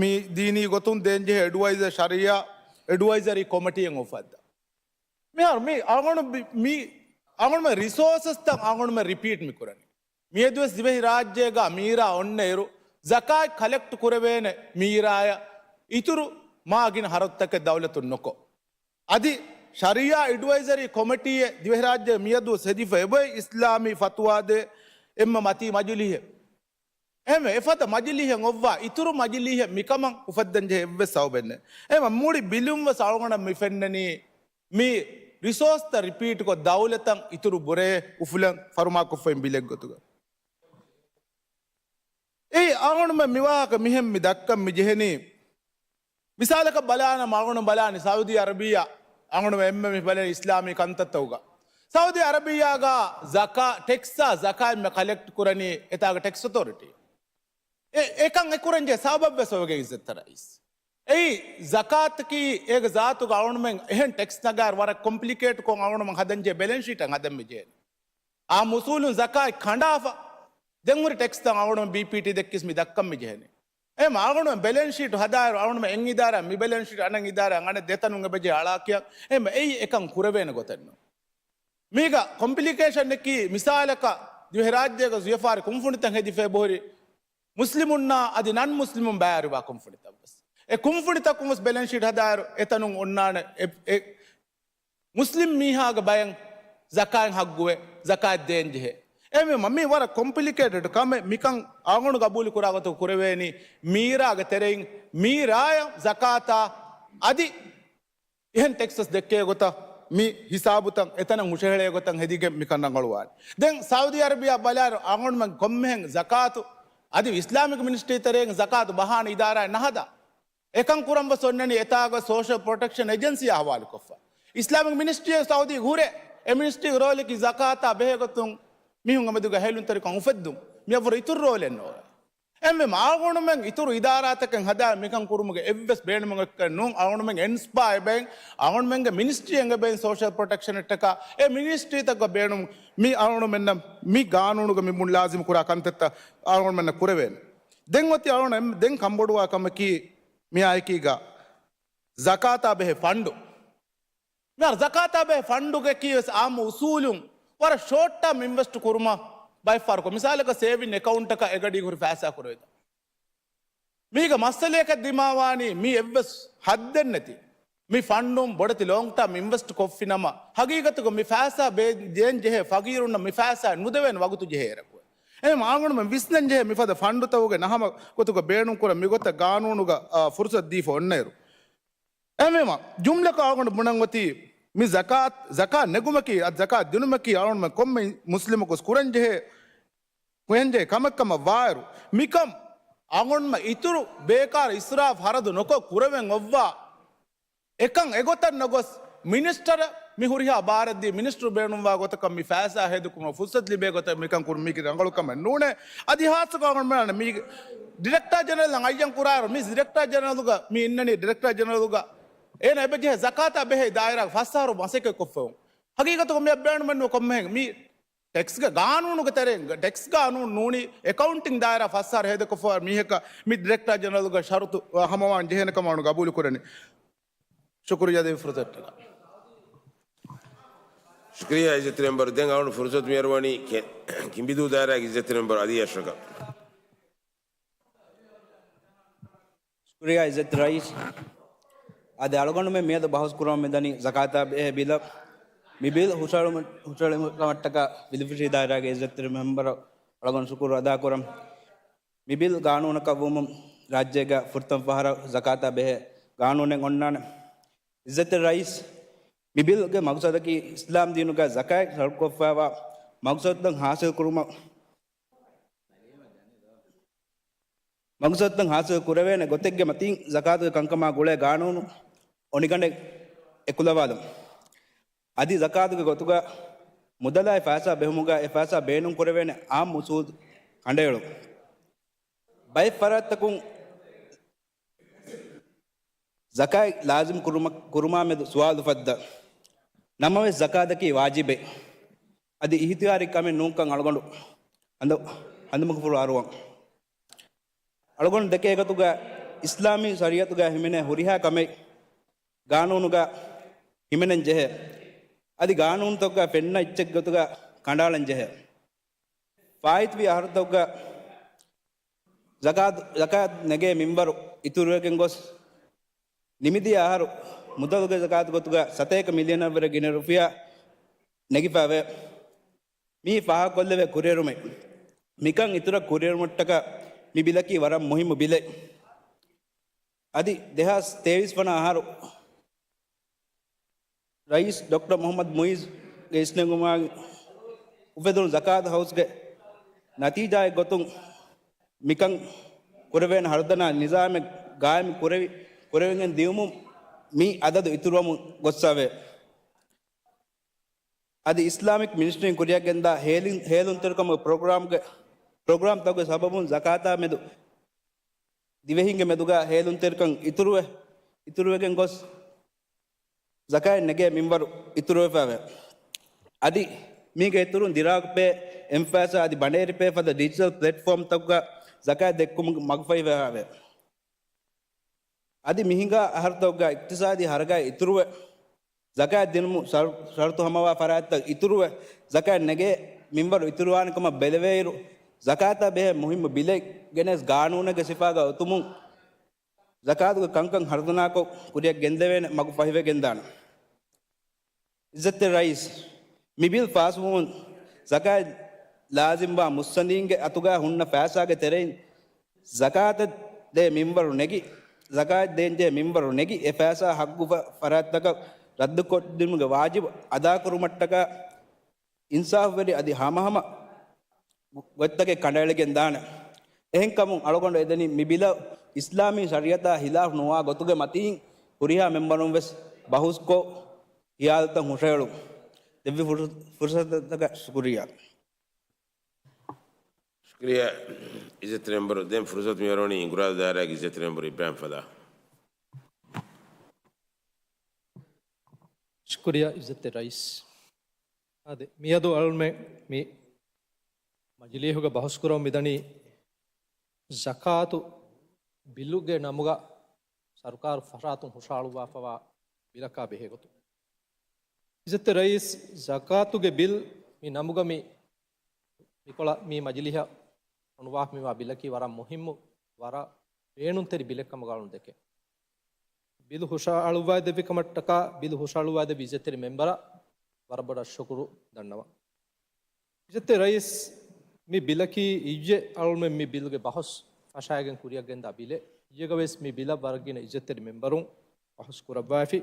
މި ދީނީ ގޮތުން ދޭންޖެހޭ އެޑްވައިޒަރ ޝަރީޢާ އެޑްވައިޒަރީ ކޮމިޓީއެއް އުފައްދާ. މިހާރު މި އަޅުގަނޑު ބި-، މި އަޅުގަނޑުމެ ރިސޯސަސްތައް އަޅުގަނޑުމެ ރިޕީޓް މި ކުރަނީ. މިއަދުވެސް ދިވެހިރާއްޖޭގަ މީރާ އޮންނައިރު، ޒަކާތް ކަލެކްޓް ކުރެވޭނެ މީރާއަށް އިތުރު މާ ގިނަ ހަރަދުތަކެއް ދައުލަތުން ނުކޮށް، އަދި ޝަރީޢާ އެޑްވައިޒަރީ ކޮމިޓީއެއް ދިވެހިރާއްޖެ މިއަދުވެސް ހެދިފަ އެބައޮތް އިސްލާމީ ފަތުވާދޭ އެންމެ މަތީ މަޖިލީހެއް. އެހެންވެ، އެފަދަ މަޖިލީހެއް އޮއްވާ އިތުރު މަޖިލީހެއް މިކަމަށް އުފައްދަންޖެހޭ އެއްވެސް ސަބަބެއް ނެތް. އެހެންވެ، މުޅި ބިލުން ވެސް އަޅުގަނޑަށް މި ފެންނަނީ މި ރިސޯސްތައް ރިޕީޓްކޮށް ދައުލަތަށް އިތުރު ބުރައެއް އުފުލަން ފަރުމާކޮށްފައި ބިލެއް ގޮތުގަ. އެއީ އަޅުގަނޑުމެން މިވާހަކަ މިހެން މި ދައްކަން މި ޖެހެނީ، މިސާލަކަށް ބަލާނަމަ އަޅުގަނޑު ބަލާނީ ސައުދީ އަރަބިއްޔާ، އަޅުގަނޑު އެންމެ މި ބަލަނީ އިސްލާމީ ކަންތައްތަކުގަ. ސައުދީ އަރަބިއްޔާގަ ޒަކާ، ޓެކްސްއާ ޒަކާތް މި ކަލެކްޓް ކުރަނީ އެތާގެ ޓެކްސް އޮތޯރިޓީ. އެ، އެކަން އެ ކުރަންޖެހޭ ސަބަބެއް ވެސް އޮވެގެން އިއްޒަތްތެރި ރައީސް. އެއީ ޒަކާތަކީ އޭގެ ޒާތުގަ އަޅުގަނޑުމެން އެހެން ޓެކްސް ނަގާއިރު ވަރަށް ކޮމްޕްލިކޭޓްކޮށް އަޅުގަނޑުމެން ހަދަންޖެހޭ ބެލެންސް ޝީޓެއް ހަދަން މި ޖެހޭނެ. އާ މުސޫލުން ޒަކާތް ކަނޑާފަ، ދެން ހުރި ޓެކްސްތައް އަޅުގަނޑުމެން ބީޕީޓީ ދެއްކިސް މި ދައްކަން މި ޖެހޭނެ. އެހެން އަޅުގަނޑުމެން ބެލެންސް ޝީޓު ހަދާއިރު އަޅުގަނޑުމެން އެއް އިދާރާ މި ބެލެންސް ޝީޓު އަނެއް އިދާރާ އަނެއް ދެތަނުން އެބަޖެހޭ އަޅާކިޔަން. އެހެން އެއީ އެކަން ކުރެވޭނެ ގޮތެއް ނޫން. މީގަ ކޮމްޕްލިކޭޝަންއަކީ މިސާލަކަށް ދިވެހިރާއްޖޭގަ ވިޔަފާރި ކުންފުނިތައް ހެދިފަ އެބަހުރި މުސްލިމުންނާ އަދި ނަން މުސްލިމުން ބައިވެރިވާ ކުންފުނިތައް ވެސް. އެ ކުންފުނިތަކުން ވެސް ބެލެންސް ޝީޓް ހަދާއިރު އެތަނުން އޮންނާނެ އެ، އެ މުސްލިމް މީހާގެ ބައެއް ޒަކާތް ހައްގުވެ، ޒަކާތް ދޭން ޖެހޭ. އެހެންވީމަ މީ ވަރަށް ކޮމްޕްލިކޭޓެޑް ކަމެއް. މިކަން އަޅުގަނޑު ގަބޫލު ކުރާ ގޮތަކަށް ކުރެވޭނީ މީރާގެ ތެރެއިން މީރާޔަށް ޒަކާތާ އަދި އެހެން ޓެކްސް ދެއްކޭ ގޮތަށް މި ހިސާބުތައް އެތަނަށް ހުށަހެޅޭ ގޮތަށް ހެދިގެން މިކަން ރަނގަޅުވާނެ. ދެން ސައުދީ އަރަބިޔާ ބަލާއިރު އަޅުގަނޑުމެން ކޮންމެހެން ޒަކާތު އަދި އިސްލާމިކް މިނިސްޓްރީ ތެރެއިން ޒަކާތު ބަހާނެ އިދާރާއެއް ނަހަދާ. އެކަން ކުރަން ވެސް އޮންނަނީ އެތާގަ ސޯޝަލް ޕްރޮޓެކްޝަން އެޖެންސީއާ ހަވާލުކޮށްފަ. އިސްލާމިކް މިނިސްޓްރީ ސައުދީ ހުރޭ. އެ މިނިސްޓްރީގެ ރޯލަކީ ޒަކާތާ ބެހޭގޮތުން މީހުންގެ މެދުގަ ހޭލުންތެރިކަން އުފެއްދުން. މިއަށްވުރެ އިތުރު ރޯލެއް ނޯވޭ. އެހެންވީމަ އަޅުގަނޑުމެން އިތުރު އިދާރާތަކެއް ހަދާ މިކަން ކުރުމުގެ އެއްވެސް ބޭނުމެއް ނޫން. އަޅުގަނޑުމެން އެންސްޕާ އެބައިން، އަޅުގަނޑުމެންގެ މިނިސްޓްރީ އެނގޭ ބައިން ސޯޝަލް ޕްރޮޓެކްޝަން އެކްޓަކާ އެ މިނިސްޓްރީތަކުގެ ބޭނުން މި އަޅުގަނޑުމެންނަށް މި ގާނޫނުގަ މި ބުން ލާޒިމް ކުރާ ކަންތައްތައް އަޅުގަނޑުމެންނަށް ކުރެވޭނެ. ދެން އޮތީ އަޅުގަނޑު ދެން ކަންބޮޑުވާ ކަމަކީ މިއާއެކީގަ ޒަކާތާ ބެހޭ ފަންޑު. މިހާރު ޒަކާތާ ބެހޭ ފަންޑުގަކީ ވެސް އާއްމު އުސޫލުން ވަރަށް ޝޯޓް ޓާމް އިންވެސްޓް ކުރުމަށް ބައެއްފަހަރު ކޮ-، މިސާލަކަށް ސޭވިން އެކައުންޓަކަށް އެގަޑީ ހުރި ފައިސާ ކުރެވިދާ. މީގަ މައްސަލަޔަކަށް ދިމާވާނީ މީ އެއްވެސް ހައްދެއް ނެތި. މި ފަންޑުން ބޮޑެތި ލޯންގް ޓާމް އިންވެސްޓް ކޮށްފިނަމަ، ހަގީގަތުގަ މި ފައިސާ ބޭ-، ދޭން ޖެހޭ ފަގީރުންނަށް މި ފައިސާ ނުދެވޭނެ ވަގުތު ޖެހޭ އިރަކު. އެހެން އަޅުގަނޑުމެން ވިސްނަން ޖެހޭ މިފަދަ ފަންޑުތަކުގެ ނަހަމަ ގޮތުގަ ބޭނުން ކުރަން މިގޮތަށް ގާނޫނުގަ، އާ، ފުރުސަތު ދީފަ އޮންނައިރު. އެހެންވީމަ، ޖުމްލަކޮށް އަޅުގަނޑު ބުނަން އޮތީ، މި ޒަކާތް، ޒަކާތް ނެގުމަކީ، އަދި ޒަކާތް ދިނުމަކީ އަޅުގަނޑުމެން ކޮންމެ މުސްލިމަކު ވެސް ކުރަން ޖެހޭ، ކުރަން ޖެހޭ ކަމެއް ކަމަށް ވާއިރު، މިކަން އަޅުގަނޑުމެން އިތުރު ބޭކާރު އިސްރާފް ހަރަދު ނުކޮށް ކުރެވެން އޮއްވާ، އެކަން އެގޮތަށް ނުގޮސް، މިނިސްޓަރަށް މި ހުރިހާ ބާރެއްދީ، މިނިސްޓަރު ބޭނުންވާ ގޮތަކަށް މި ފައިސާ ހޭދަކުރުމަށް ފުރުސަތު ލިބޭ ގޮތަށް މިކަން ކުރުން މީގެ ރަނގަޅު ކަމެއް ނޫނޭ. އަދި ހާއްސަކޮށް އަޅުގަނޑުމެން މީގެ ޑިރެކްޓާ ޖެނެރަލް އަށް އައްޔަން ކުރާއިރު، މި ޑިރެކްޓާ ޖެނެރަލްގަ މި އިންނަނީ ޑިރެކްޓާ ޖެނެރަލްގަ އޭނަ އެބަޖެހޭ ޒަކާތާ ބެހޭ ދާއިރާގެ ފަސް އަހަރު މަސައްކަތް ކޮށްފަވުން. ހަގީގަތުގަ މިއަށް ބޭނުމެއް ނުވޭ ކޮންމެހެން މި ޓެކްސްގެ ގާނޫނުގެ ތެރެއިން، ޓެކްސް ގާނޫނު ނޫނީ އެކައުންޓިން ދާއިރާ ފަސް އަހަރު ހޭދަކޮށްފަ މީހަކަށް މި ޑިރެކްޓާ ޖެނެރަލްގެ ޝަރުތު ހަމަވާން ޖެހޭނެ ކަމަށް ގަބޫލު ކުރަނީ. ޝުކުރިއްޔާ ދެވި ފުރުސަތަށްޓަކާ. ޝުކުރިއްޔާ އިއްޒަތްތެރި މެމްބަރު. ދެން އަޅުގަނޑު ފުރުސަތު މިއަރުވަނީ ކެ-، ކިނބިދޫ ދާއިރާގެ އިއްޒަތްތެރި މެމްބަރު އަލީ އަޝްރަފަށް. ޝުކުރިއްޔާ އިއްޒަތް ރައީސް. އަދި އަޅުގަނޑުމެން މިއަދު ބަހުސް ކުރަމުން މިދަނީ ޒަކާތާ ބެހޭ ބިލަށް. މި ބިލް ހުށަހެޅުމަށް، ހުށަހެޅުމަށްޓަކާ ވިލިފުށި ދާއިރާގެ އިއްޒަތްތެރި މެމްބަރަށް އަޅުގަނޑު ޝުކުރު އަދާކުރަން. މި ބިލް ގާނޫނަކަށް ވުމުން ރާއްޖޭގަ ފުރަތަމަ ފަހަރަށް ޒަކާތާ ބެހޭ ގާނޫނެއް އޮންނާނެ. އިއްޒަތްތެރި ރައީސް، މި ބިލްގެ މަގުސަދަކީ އިސްލާމް ދީނުގަ ޒަކާތް ޝަރުތުކޮށްފައިވާ މަގުސަދުތައް ހާސިލް ކުރުމަށް، މަގުސަދުތައް ހާސިލް ކުރެވޭނެ ގޮތެއްގެ މަތީން ޒަކާތުގެ ކަންކަމާ ގުޅޭ ގާނޫނު އޮނިގަނޑެއް އެކުލަވާލުން. އަދި ޒަކާތުގެ ގޮތުގަ މުދަލާއި ފައިސާ ބެހުމުގަ އެ ފައިސާ ބޭނުން ކުރެވޭނެ އާއްމު އުސޫލު ކަނޑައެޅުން. ބައެއް ފަރާތްތަކުން ޒަކާތް ލާޒިމް ކުރުމަ-، ކުރުމާމެދު ސުވާލު އުފައްދާ. ނަމަވެސް ޒަކާތަކީ ވާޖިބެއް. އަދި އިހްތިޔާރީ ކަމެއް ނޫންކަން އަޅުގަނޑު ހަނދު-، ހަނދުމަކުފުޅު އަރުވަން. އަޅުގަނޑު ދެކޭ ގޮތުގަ އިސްލާމީ ޝަރީއަތުގަ ހިމެނޭ ހުރިހާ ކަމެއް ގާނޫނުގަ ހިމެނެން ޖެހޭ. އަދި ގާނޫނުތަކުގަ ފެންނަ އެއްޗެއް ގޮތުގަ ކަނޑައަޅަން ޖެހޭ. ފާއިތުވި އަހަރުތަކުގަ ޒަކާތު، ޒަކާތު ނެގޭ މިންވަރު އިތުރުވެގެން ގޮސް، ނިމިދިޔަ އަހަރު މުދަލުގެ ޒަކާތު ގޮތުގަ ސަތޭކަ މިލިއަނަށްވުރެ ގިނަ ރުފިޔާ ނެގިފައިވޭ. މީ ފާހަގަކޮށްލެވޭ ކުރިއެރުމެއް. މިކަން އިތުރަށް ކުރިއެރުމަށްޓަކާ މި ބިލަކީ ވަރަށް މުހިއްމު ބިލެއް. އަދި ދެހާސް ތޭވީސް ވަނަ އަހަރު ރައީސް ޑޮކްޓަރ މުޙައްމަދު މުޢިއްޒުގެ އިސްނެގުމާ އުފެދުނު ޒަކާތު ހައުސްގެ ނަތީޖާއެއް ގޮތުން މިކަން ކުރެވޭނެ ހަރުދަނާ ނިޒާމެއް ގާއިމު ކުރެވި، ކުރެވިގެން ދިއުމުން މި އަދަދު އިތުރުވަމުން ގޮއްސަވޭ. އަދި އިސްލާމިކް މިނިސްޓްރީން ކުރިއަށްގެންދާ ހޭލިން-، ހޭލުންތެރިކަމުގެ ޕްރޮގްރާމްގެ، ޕްރޮގްރާމްތަކުގެ ސަބަބުން ޒަކާތާ މެދު ދިވެހިންގެ މެދުގަ ހޭލުންތެރިކަން އިތުރުވެ، އިތުރުވެގެން ގޮސް، ޒަކާތް ނެގޭ މިންވަރު އިތުރުވެފައެވެ. އަދި މީގެ އިތުރުން ދިރާގު ޕޭ، އެމް-ފާސާ އަދި ބަނޑޭރި ޕޭ ފަދަ ޑިޖިޓަލް ޕްލެޓްފޯމްތަކުގަ ޒަކާތް ދެއްކުމުގެ މަގުފަހިވެފައެވެ. އަދި މިހިނގާ އަހަރުތަކުގަ އިޤްތިޞާދީ ހަރަކާތް އިތުރުވެ، ޒަކާތް ދިނުމު ޝަރު-، ޝަރުތު ހަމަވާ ފަރާތްތައް އިތުރުވެ، ޒަކާތް ނެގޭ މިންވަރު އިތުރުވާނެ ކަމަށް ބެލެވޭއިރު، ޒަކާތާ ބެހޭ މުހިއްމު ބިލެއް ގެނެސް ގާނޫނެއްގެ ސިފާގަ އޮތުމުން، ޒަކާތުގެ ކަންކަން ހަރުދަނާކޮށް ކުރިއަށް ގެންދެވޭނެ މަގު ފަހިވެގެންދާނެ. އިއްޒަތްތެރި ރައީސް، މި ބިލް ފާސްވުމުން ޒަކާތް ލާޒިމްވާ މުއްސަނދީންގެ އަތުގައި ހުންނަ ފައިސާގެ ތެރެއިން ޒަކާތަށް ދޭ މިންވަރު ނެގި، ޒަކާތް ދޭންޖެހޭ މިންވަރު ނެގި، އެ ފައިސާ ހައްގު ފަ-، ފަރާތްތަކަށް ރައްދުކޮށްދިނުމުގެ ވާޖިބު އަދާކުރުމަށްޓަކާ އިންސާފުވެރި އަދި ހަމަހަމަ ގޮތްތަކެއް ކަނޑައެޅިގެން ދާނެ. އެހެންކަމުން އަޅުގަނޑު އެދެނީ މި ބިލަށް އިސްލާމީ ޝަރީއަތާ ހިލާފް ނުވާ ގޮތުގެ މަތީން ހުރިހާ މެމްބަރުން ވެސް ބަހުސްކޮށް، ހިޔާލުތައް ހުށަހެޅުން ދެއްވި ފުރު-، ފުރުސަތަކަށް ޝުކުރިއްޔާ. ޝުކުރިއްޔާ އިއްޒަތްތެރި މެމްބަރު. ދެން ފުރުސަތު މިއޮށް އިނގުރާލު ދާއިރާގެ އިއްޒަތްތެރި މެމްބަރު އިބްރާހިމް ފަލާ. ޝުކުރިއްޔާ އިއްޒަތްތެރި ރައީސް. އާދެ، މިއަދު އަޅުމެން މި މަޖިލީހުގަ ބަހުސްކުރަމުން މިދަނީ ޒަކާތު ބިލުގެ ނަމުގަ ސަރުކާރު ފަށާތުން ހުށަހަޅުއްވާފަވާ ބިލަކާ ބެހޭގޮތުން. އިއްޒަތްތެރި ރައީސް، ޒަކާތުގެ ބިލް މި ނަމުގަ މި، މިކޮޅަށް މި މަޖިލީހަށް އޮނުވާފަ މިވާ ބިލަކީ ވަރަށް މުހިއްމު، ވަރަށް ބޭނުންތެރި ބިލެއް ކަމުގަ އަޅުން ދެކެ. ބިލު ހުށަހަޅުއްވައިދެއްވި ކަމަށްޓަކާ ބިލު ހުށަހަޅުއްވައިދެއްވި އިއްޒަތްތެރި މެމްބަރަށް ވަރަށް ބޮޑަށް ޝުކުރު ދަންނަވަން. އިއްޒަތްތެރި ރައީސް، މި ބިލަކީ އިއްޔެ އަޅުމެން މި ބިލުގެ ބަހުސް ފަށާގެން ކުރިއަށް ގެންދާ ބިލެއް. އިއްޔެގަ ވެސް މި ބިލަށް ވަރަށް ގިނަ އިއްޒަތްތެރި މެމްބަރުން ބަހުސް ކުރައްވައިފި.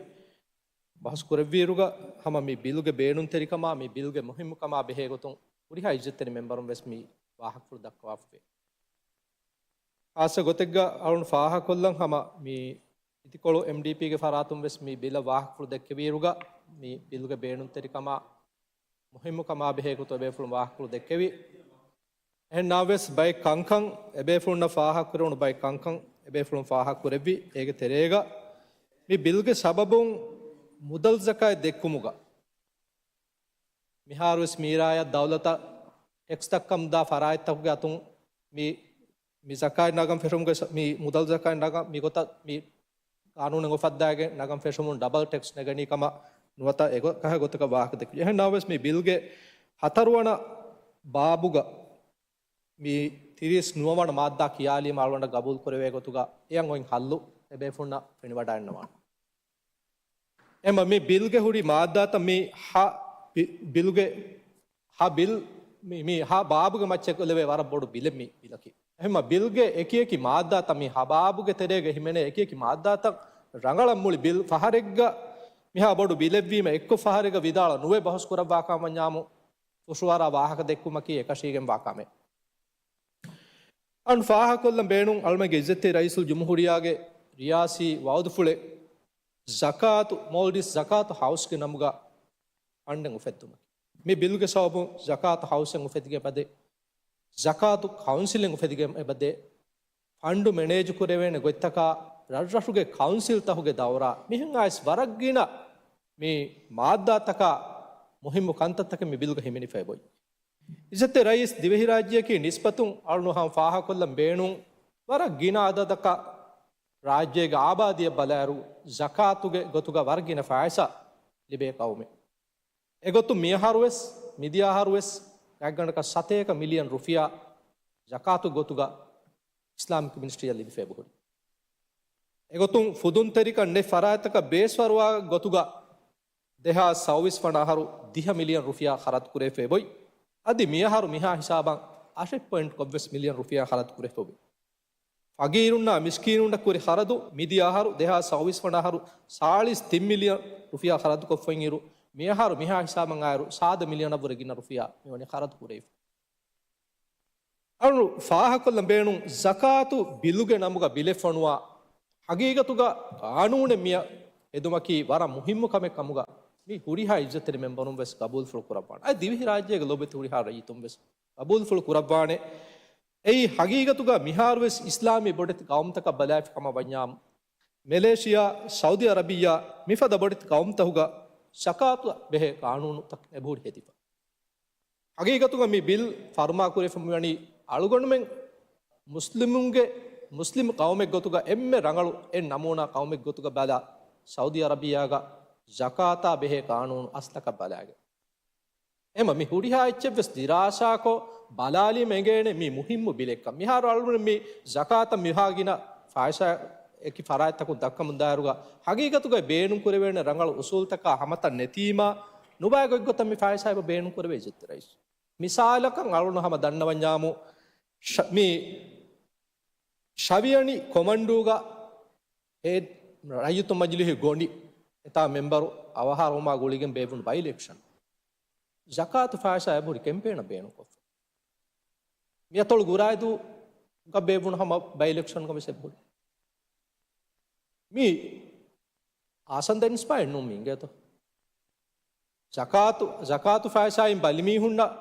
ބަހުސް ކުރެއްވިއިރުގަ ހަމަ މި ބިލުގެ ބޭނުންތެރިކަމާ، މި ބިލުގެ މުހިއްމުކަމާ ބެހޭގޮތުން ހުރިހާ އިއްޒަތްތެރި މެމްބަރުން ވެސް މި ވާހަކަފުޅު ދައްކަވާފަވޭ. ޚާއްސަ ގޮތެއްގަ އަޅުން ފާހަގަކޮށްލަން ހަމަ މި އިދިކޮޅު އެމްޑީޕީގެ ފަރާތުން ވެސް މި ބިލަށް ވާހަކަފުޅު ދެއްކެވިއިރުގަ މި ބިލުގެ ބޭނުންތެރިކަމާ، މުހިއްމުކަމާ ބެހޭގޮތުން އެބޭފުޅުން ވާހަކަފުޅު ދެއްކެވި. އެހެން ނަމަވެސް ބައެއް ކަންކަން އެބޭފުޅުންނަށް ފާހަގަކުރެވުނު ބައެއް ކަންކަން އެބޭފުޅުން ފާހަގަކުރެއްވި. އޭގެ ތެރޭގަ މި ބިލްގެ ސަބަބުން މުދަލް ޒަކާތް ދެއްކުމުގަ މިހާރުވެސް މީރާޔަށް ދައުލަތަށް ޓެކްސް ދައްކަމުންދާ ފަރާތްތަކުގެ އަތުން މި، މި ޒަކާތް ނަގަން ފެށުމުގެ ސަ-، މި މުދަލް ޒަކާތް ނަގަން މިގޮތަށް މި ގާނޫނެއް އުފައްދާގެން ނަގަން ފެށުމުން ޑަބަލް ޓެކްސް ނެގެނީ ކަމަށް ނުވަތަ އެގޮ-، ކަހަލަ ގޮތަކަށް ވާހަކަ ދެއްކި. އެހެން ނަމަވެސް މި ބިލްގެ ހަތަރުވަނަ ބާބުގަ މި ތިރީސް ނުވަވަނަ މާއްދާ ކިޔާލީމަ އަޅުގަނޑަށް ގަބޫލު ކުރެވޭ ގޮތުގަ އެއަށް އޮތް ހައްލު އެބޭފުޅުންނަށް ފެނިވަޑައިގަންނަވާނެ. އެމަ މި ބިލްގެ ހުރި މާއްދާތައް މި ހަ ބި-، ބިލްގެ ހަ ބިލް މި، މި ހަ ބާބުގެ މައްޗަށް ކުރެވޭ ވަރަށް ބޮޑު ބިލެއް މި ބިލަކީ. އެހެންމަ ބިލްގެ އެކިއެކި މާއްދާތައް މި ހަ ބާބުގެ ތެރޭގަ ހިމެނޭ އެކިއެކި މާއްދާތައް ރަނގަޅަށް މުޅި ބިލް ފަހަރެއްގަ މިހާ ބޮޑު ބިލެއްވީމަ އެއްކޮށް ފަހަރެއްގަ ވިދާޅު ނުވެ ބަހުސް ކުރައްވާ ކަމަށް ވަންޏާމު ފުށުއަރާ ވާހަކަ ދެއްކުމަކީ އެކަށީގެންވާ ކަމެއް. އަން ފާހަގަކޮށްލަން ބޭނުން އަޅުމެގެ އިއްޒަތްތެރި ރައީސުލް ޖުމްހޫރިއްޔާގެ ރިޔާސީ ވައުދުފުޅެއް ޒަކާތު، މޯލްޑިވްސް ޒަކާތު ހައުސްގެ ނަމުގަ ފަންޑެއް އުފެއްދުމަކީ. މި ބިލްގެ ސަބަބުން ޒަކާތު ހައުސެއް އުފެދިގެން އެބަދޭ، ޒަކާތު ކައުންސިލެއް އުފެދިގެން އެބަދޭ، ފަންޑު މެނޭޖު ކުރެވޭނެ ގޮތްތަކާ ރަށްރަށުގެ ކައުންސިލްތަކުގެ ދައުރާ މިހެން އައިސް ވަރަށް ގިނަ މި މާއްދާތަކާ މުހިއްމު ކަންތައްތަކެއް މި ބިލްގަ ހިމެނިފައި އޮތް. އިއްޒަތްތެރި ރައީސް، ދިވެހިރާއްޖެއަކީ ނިސްބަތުން އަޅުނު ހަމަ ފާހަގަކޮށްލަން ބޭނުން ވަރަށް ގިނަ އަދަދަކަށް ރާއްޖޭގެ އާބާދީއަށް ބަލާއިރު ޒަކާތުގެ ގޮތުގަ ވަރަށް ގިނަ ފައިސާ ލިބޭ ޤައުމެއް. އެގޮތުން މިއަހަރުވެސް، މިދިޔަ އަހަރުވެސް ގާތްގަނޑަކަށް ސަތޭކަ މިލިއަން ރުފިޔާ ޒަކާތު ގޮތުގަ އިސްލާމިކް މިނިސްޓްރީއަށް ލިބިފައި އެބަހުރި. އެގޮތުން ފުދުންތެރިކަން ނެތް ފަރާތްތަކަށް ބޭސްފަރުވާ ގޮތުގަ ދެހާސް ސައުވީސް ވަނަ އަހަރު ދިހަ މިލިއަން ރުފިޔާ ޚަރަދު ކުރެވިފައި އޮތް. އަދި މިއަހަރު މިހާ ހިސާބަށް އަށެއް ޕޮއިންޓް ކޮށްވެސް މިލިއަން ރުފިޔާ ޚަރަދު ކުރެވިފައި އޮތް. ފަގީރުންނާ މިސްކީނުންނަށް ކުރި ޚަރަދު މިދިޔަ އަހަރު ދެހާސް ސައުވީސް ވަނަ އަހަރު ސާޅީސް ތިން މިލިއަން ރުފިޔާ ޚަރަދުކޮށްފައި އިރު، މިއަހަރު މިހާ ހިސާބަށް އާއިރު ސާދަ މިލިއަނަށްވުރެ ގިނަ ރުފިޔާ މިވަނީ ޚަރަދު ކުރެވިފަ. އަޅު ފާހަކޮށްލަން ބޭނުން ޒަކާތު ބިލުގެ ނަމުގަ ބިލެއް ފޮނުވާ ހަގީގަތުގަ ޤާނޫނެއް މިއަށް ހެދުމަކީ ވަރަށް މުހިއްމު ކަމެއް ކަމުގަ މި ހުރިހާ އިއްޒަތްތެރި މެމްބަރުން ވެސް ގަބޫލުފުޅު ކުރައްވާނެ. އަދި ދިވެހިރާއްޖޭގެ ލޯބިވެތި ހުރިހާ ރައްޔިތުން ވެސް ގަބޫލުފުޅު ކުރައްވާނެ. އެއީ ހަގީގަތުގަ މިހާރުވެސް އިސްލާމީ ބޮޑެތި ޤައުމުތަކަށް ބަލާފި ކަމަށް ވަންޏާމު، މެލޭޝިޔާ، ސައުދީ އަރަބިއްޔާ މިފަދަ ބޮޑެތި ޤައުމުތަކުގަ ޒަކާތު ބެހޭ ޤާނޫނުތައް އެބަހުރި ހެދިފަ. ހަގީގަތުގަ މި ބިލް ފަރުމާކުރެވިފަ މިވަނީ އަޅުގަނޑުމެން މުސްލިމުންގެ، މުސްލިމް ޤައުމެއް ގޮތުގަ އެންމެ ރަނގަޅު އެއް ނަމޫނާ ޤައުމެއް ގޮތުގަ ބަލާ، ސައުދީ އަރަބިއްޔާގަ ޒަކާތާ ބެހޭ ޤާނޫނު އަސްލަކަށް ބަލާގެން. އެމަ މި ހުރިހާ އެއްޗެއްވެސް ދިރާސާކޮށް، ބަލާލީމަ އެނގޭނެ މީ މުހިއްމު ބިލެއްކަން. މިހާރު އަޅުގަނޑު މި ޒަކާތަށް މިވާ ގިނަ ފާއިސާއެކި ފަރާތްތަކުން ދައްކަމުންދާއިރުގަ ހަގީގަތުގައި ބޭނުން ކުރެވޭނެ ރަނގަޅު އުސޫލުތަކާ ހަމަތައް ނެތީމާ ނުބައި ގޮތްގޮތަށް މި ފާއިސާ އެބަ ބޭނުން ކުރެވޭ އިއްޒަތްތެރި ރައީސް. މިސާލަކަށް އަޅުން ހަމަ ދަންނަވަންޏާމު ޝަ-، މި ޝަވިޔަނި ކޮމަންޑޫގަ އެ ރައްޔިތު މަޖިލީހު ގޮނޑި އެތާ މެމްބަރު އަވަހާރަވުމާ ގުޅިގެން ބޭއްވުނު ބައި އިލެކްޝަން. ޒަކާތު ފާއިސާ އެބަހުރި ކެމްޕޭނަށް ބޭނުންކޮށްފަ. މިއަތޮޅު ގުރާއިދޫގަ ބޭއްވުނު ހަމަ ބައި އިލެކްޝަންގަ ވެސް އެބަހުރި. މީ އާސަންދަ އިންސްޕައިން ނޫން މި އިނގޭތޯ. ޒަކާތު، ޒަކާތު ފާއިސާއިން ބަލިމީހުންނަށް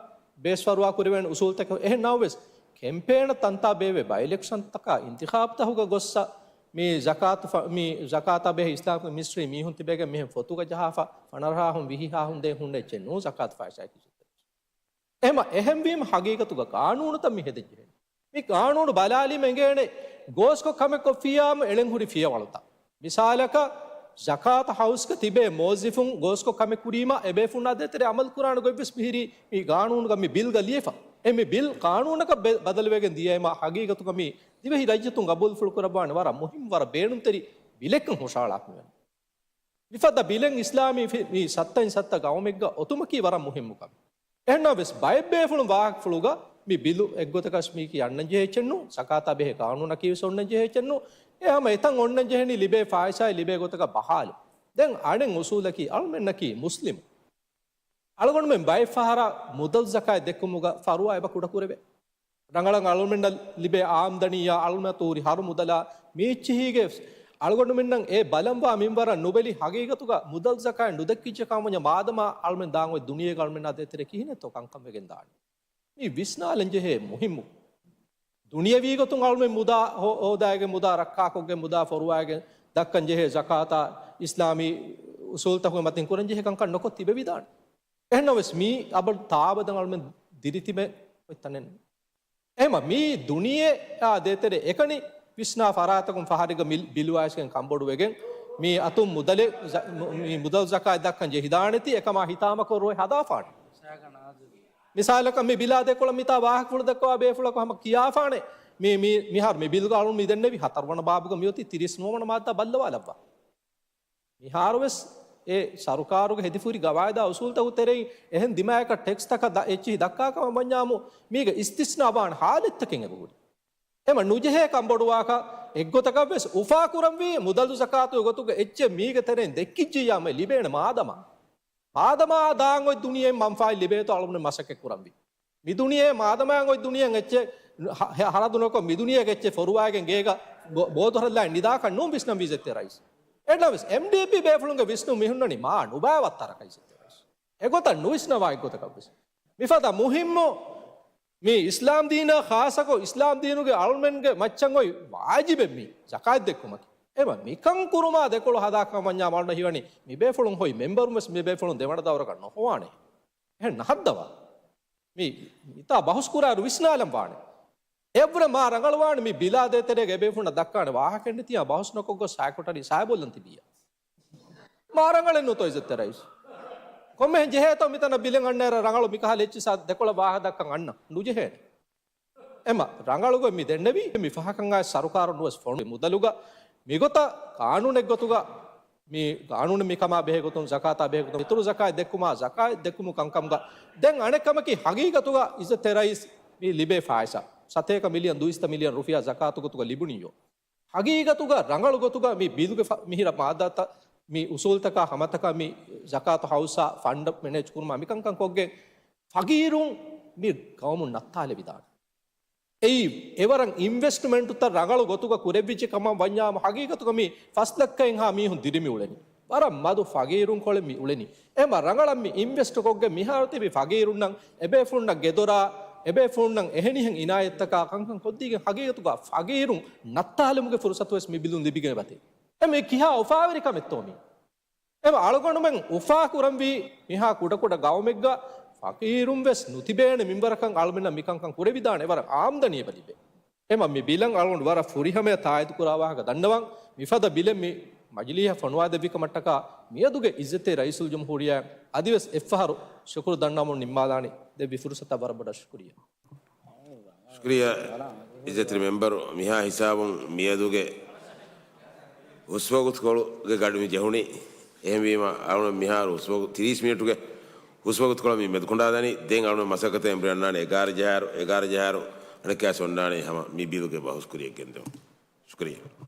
ބޭސްފަރުވާ ކުރެވޭނެ އުސޫލުތަކެއް އެހެން ނަމަވެސް، ކެމްޕޭނަށް ތަންތާ ބޭއްވޭ ބައި އިލެކްޝަންތަކާ އިންތިޚާބުތަހުގަ ގޮއްސަ މި ޒަކާތު ފަ-، މި ޒަކާތާ ބެހޭ އިސްލާމިކް މިނިސްޓްރީ މީހުން ތިބޭގެން މިހެން ފޮތުގަ ޖަހާފަ ފަނަރަހާހުން ވިހިހާހުން ދޭ ހުންނަ އެއްޗެއް ނޫން ޒަކާތު ފާއިސާއަކީ. އެހެމަ، އެހެންވީމަ ހަގީގަތުގަ ގާނޫނުތައް މި ހެދެން ޖެހޭނެ. މި ގާނޫނު ބަލާލީމަ އެނގޭނެ ގޯސްކޮށް ކަމެއް ކޮށްފިއްޔާމު އެޅެން ހުރި ފިޔަވަޅުތައް. މިސާލަކަށް، ޒަކާތު ހައުސްގަ ތިބޭ މުވައްޒިފުން ގޯސްކޮށް ކަމެއް ކުރީމަ، އެބޭފުންނާ ދޭތެރޭ އަމަލު ކުރާނެ ގޮތްވެސް މިހިރީ މި ގާނޫނުގަ މި ބިލްގަ ލިޔެފަ. އެ މި ބިލް ގާނޫނަކަށް ބެ-، ބަދަލުވެގެން ދިޔައިމަ، ހަގީގަތުގަ މި ދިވެހި ރައްޔިތުން ގަބޫލުފުޅު ކުރައްވާނެ ވަރަށް މުހިންމު، ވަރަށް ބޭނުންތެރި ބިލެއްކަން ހުށަހަޅާފަ މިވަނީ. މިފަދަ ބިލެއް އިސްލާމީ ފި-، މި ސައްތައިން ސައްތަ ގައުމެއްގަ އޮތުމަކީ ވަރަށް މުހިންމު ކަމެއް. އެހެންނަމަވެސް، ބައެއް ބޭފުޅުން ވާހަކަފުޅުގަ މި ބިލު އެއްގޮތަކަށް މީކީ އަންނަން ޖެހޭ އެއްޗެއް ނޫން، ޒަކާތާ ބެހޭ ގާނޫނަކީ ވެސް އޮންނަން ޖެހޭ އެއްޗެއް ނޫން. އެ ހަމަ އެތަން އޮންނަން ޖެހެނީ ލިބޭ ފާއިސާއެއް ލިބޭ ގޮތަކަށް ބަހާލު. ދެން އަނެއް އުސޫލަކީ، އަޅުމެންނަކީ މުސްލިމު. އަޅުގަނޑުމެން ބައެއް ފަހަރަށް މުދަލު ޒަކާތް ދެއްކުމުގަ ފަރުވާ އެބަ ކުޑަކުރެވޭ. ރަނގަޅަށް އަޅުމެންނަށް ލިބޭ އާމްދަނީއާ އަޅުމެންނަށް ހުރި ހަރު މުދަލާ މި އެއްޗިހީގެ އަޅުގަނޑުމެންނަށް އެ ބަލަންވާ މިންވަރަށް ނުބެލި ހަގީގަތުގަ މުދަލު ޒަކާތް ނުދެއްކިއްޖެ ކަމަށް ވަންޏާ މާދަމާ އަޅުމެން ދާން އޮތް ދުނިޔޭގަ އަޅުމެންނާ ދޭތެރޭ ކިހިނެއްތޯ ކަންކަން ވެގެން ދާނީ؟ މީ ވިސްނާލަން ޖެހޭ މުހިއްމު. ދުނިޔަވީ ގޮތުން އަޅުމެން މުދާ ހޯ-، ހޯދާގެން މުދާ ރައްކާކޮށްގެން މުދާ ފޮރުވާގެން ދައްކަން ޖެހޭ ޒަކާތާ އިސްލާމީ އުސޫލުތަކުގެ މަތިން ކުރަން ޖެހޭ ކަންކަން ނުކޮށް ތިބެވިދާނެ. އެހެންނަމަވެސް މީ އަބަދު ތާބަދަން އަޅުމެން ދިރިތިބެ އޮތް ތަނެއް. އެހެމަ މީ ދުނިޔެއާ ދޭތެރޭ އެކަނި ވިސްނާ ފަރާތަކުން ފަހަރެއްގަ މި-، ބިލުވާއިސްގެން ކަންބޮޑުވެގެން މީ އަތުން މުދަލެއް ޒަ-، މު-، މި މުދަލު ޒަކާތް ދައްކަން ޖެހިދާނެތީ އެކަމާ ހިތާމަކޮށް ރޮއެ ހަދާފާނެ. މިސާލަކަށް މި ބިލާ ދެކޮޅަށް މިތާ ވާހަކަފުޅު ދައްކަވާ ބޭފުޅަކު ހަމަ ކިޔާފާނެ. މި، މި، މިހާރު މި ބިލުގަ އަޅުން މި ދެންނެވި ހަތަރުވަނަ ބާބުގަ މިއޮތީ ތިރީސް ނުވަވަނަ މާއްދާ ބައްލަވާލައްވާ. މިހާރުވެސް އެ ސަރުކާރުގެ ހެދިފުރި ގަވާއިދާ އުސޫލުތަކުގެ ތެރެއިން އެހެން ދިމާޔަކަށް ޓެކްސްތަކަށް ދަ-، އެއްޗިހި ދައްކާ ކަމަށް ވަންޏާމު، މީގަ އިސްތިސްނާ ވާން ހާލަތްތަކެއް އެބަހުރި. އެމަ ނުޖެހޭ ކަންބޮޑުވާކަށް އެއްގޮތަކަށްވެސް އުފާކުރަންވީ މުދަލު ޒަކާތުގެ ގޮތުގަ އެއްޗެއް މީގެ ތެރެއިން ދެއްކިއްޖިއްޔާމެ ލިބޭނެ މާދަމާ. މާދަމާ ދާން އޮތް ދުނިޔެއިން މަންފާއެއް ލިބޭތޯ އަޅުގަނޑު މަސައްކަތް ކުރަންވީ. މި ދުނިޔެ މާދަމާ އޮތް ދުނިޔެއަށް އެއްޗެއް ހަ-، ހަ-، ހަރަދު ނުކޮށް، މި ދުނިޔޭގެ އެއްޗެއް ފޮރުވާގެން ގޭގަ ބޯ-، ބޯދޮރަށްލާ ނިދާކަށް ނޫން ވިސްނަންވީ އިއްޒަތްތެރި ރައީސް. އެއްނަމަވެސް، އެމްޑީޕީ ބޭފުޅުންގެ ވިސްނުން މިހުންނަނީ މާ ނުބާ ވައްތަރަކަށް އިއްޒަތްތެރި ރައީސް. އެގޮތަށް ނުވިސްނަވާ އެއްގޮތަކަށްވެސް. މިފަދަ މުހިއްމު މި އިސްލާމް ދީނާ ޚާއްޞަކޮށް، އިސްލާމް ދީނުގެ އަޅުމެންގެ މައްޗަށް އޮތް ވާޖިބެއް މީ ޒަކާތް ދެއްކުމަކީ. އެމަ މިކަން ކުރުމާ ދެކޮޅު ހަދާކަމަށް ވަންޏާ މަޅުނަ ހީވަނީ މި ބޭފުޅުން ހޮތް މެމްބަރުން ވެސް މި ބޭފުޅުން ދެވަނަ ދައުރަކަށް ނުހޮވާނެ. އެހެން ނަހައްދަވާ. މި މިތާ ބަހުސް ކުރާއިރު ވިސްނާލަން ވާނެ. އެއްވުރެ މާ ރަނގަޅުވާނެ މި ބިލާ ދޭތެރޭގަ އެބޭފުޅުންނަށް ދައްކާނެ ވާހަކައެއް ނެތިޔާ ބަހުސް ނުކޮށްގޮސް ސެކްރެޓަރީ ސާބޮއްލަން ތިބިއްޔާ. މާ ރަނގަޅެއް ނޫންތޯ އިއްޒަތްތެރި ރައީސް؟ ކޮންމެހެން ޖެހޭތޯ މިތަނަށް ބިލެއް އަންނައިރަށް ރަނގަޅު މިކަހަލަ އެއްޗިސާ ދެކޮޅަށް ވާހަކަ ދައްކަން އަންނަ؟ ނުޖެހޭނެ. އެމަ ރަނގަޅުގޮތް މި ދެންނެވީ މި ފަހަކަށް އައި ސަރުކާރުން ނުވެސް ފޮނުވި މުދަލުގަ މިގޮތަށް ގާނޫނެއްގޮތުގަ މި ގާނޫނު މިކަމާ ބެހޭގޮތުން ޒަކާތާ ބެހޭގޮތުން ފިތުރު ޒަކާތް ދެއްކުމާ ޒަކާތް ދެއްކުމު ކަންކަމުގަ ދެން އަނެއް ކަމަކީ ހަގީގަތުގަ އިއްޒަތްތެރި ރައީސް މި ލިބޭ ފާއިސާ ސަތޭކަ މިލިއަން ދުއިސައްތަ މިލިއަން ރުފިޔާ ޒަކާތު ގޮތުގަ ލިބުނިއްޔޯ. ހަގީގަތުގަ ރަނގަޅު ގޮތުގަ މި ބިލުގެ ފަ-، މިހިރަ މާއްދާތައް މި އުސޫލުތަކާ ހަމަތަކާ މި ޒަކާތު ހައުސާ ފަންޑް މެނޭޖް ކުރުމާ މިކަންކަން ކޮށްގެން ފަގީރުން މި ގައުމުން ނައްތާލެވިދާނެ. އެއީ އެވަރަށް އިންވެސްޓްމަންޓުތައް ރަނގަޅު ގޮތުގަ ކުރެއްވިއްޖެ ކަމަށް ވަންޏާމު ހަގީގަތުގަ މި ފަސް ލައްކައެއްހާ މީހުން ދިރިމިއުޅެނީ. ވަރަށް މަދު ފަގީރުން ކޮޅެއް މި އުޅެނީ. އެމަ ރަނގަޅަށް މި އިންވެސްޓް ކޮށްގެން މިހާރު ތިބި ފަގީރުންނަށް އެބޭފުޅުންނަށް ގެދޮރާ، އެބޭފުޅުންނަށް އެހެނިހެން އިނާޔަތްތަކާ ކަންކަން ކޮށްދީގެން ހަގީގަތުގަ ފަގީރުން ނައްތާލުމުގެ ފުރުސަތުވެސް މި ބިލުން ލިބިގެން އެބަތި. އެމަ ކިހާ އުފާވެރި ކަމެއްތޯ މީ؟ އެމަ އަޅުގަނޑުމެން އުފާ ކުރަންވީ މިހާ ކުޑަކުޑަ ގައުމެއްގަ ފަގީރުން ވެސް ނުތިބޭނެ މިންވަރަކަށް އަޅުމެންނަށް މިކަންކަން ކުރެވިދާނެ އެވަރަށް އާމްދަނީ އެބަ ލިބޭ. އެމަ މި ބިލަށް އަޅުގަނޑު ވަރަށް ފުރިހަމަޔަށް ތާއީދު ކުރާ ވާހަކަ ދަންނަވަން. މިފަދަ ބިލެއް މި މަޖިލީހަށް ފޮނުވާދެއްވި ކަމަށްޓަކާ މިއަދުގެ އިއްޒަތްތެރި ރައީސުލްޖުމްހޫރިއްޔާ އަދިވެސް އެއްފަހަރު ޝުކުރު ދަންނަވަމުން ނިންމާލާނީ. ދެއްވި ފުރުސަތަށް ވަރަށް ބޮޑަށް ޝުކުރިއްޔާ. ޝުކުރިއްޔާ އިއްޒަތްތެރި މެމްބަރު. މިހާ ހިސާބުން މިއަދުގެ ހުސްވަގުތުކޮޅުގެ ގަޑި މި ޖެހުނީ. އެހެންވީމަ އަޅުން މިހާރު ހުސްވަގު ތިރީސް މިނިޓުގެ ހުސްވަގުތުކޮޅަށް މި މެދުކުނޑާ ދަނީ. ދެން އަޅުން މަސައްކަތެއް އެނބުރި އަންނާނެ އެގާރަ ޖަހާއިރު، އެގާރަ ޖަހާއިރު އަނެއްކާސް އޮންނާނެ ހަމަ މި ބިލުގެ ބަހުސް ކުރިއަށް ގެންދެވުން. ޝުކުރިއްޔާ.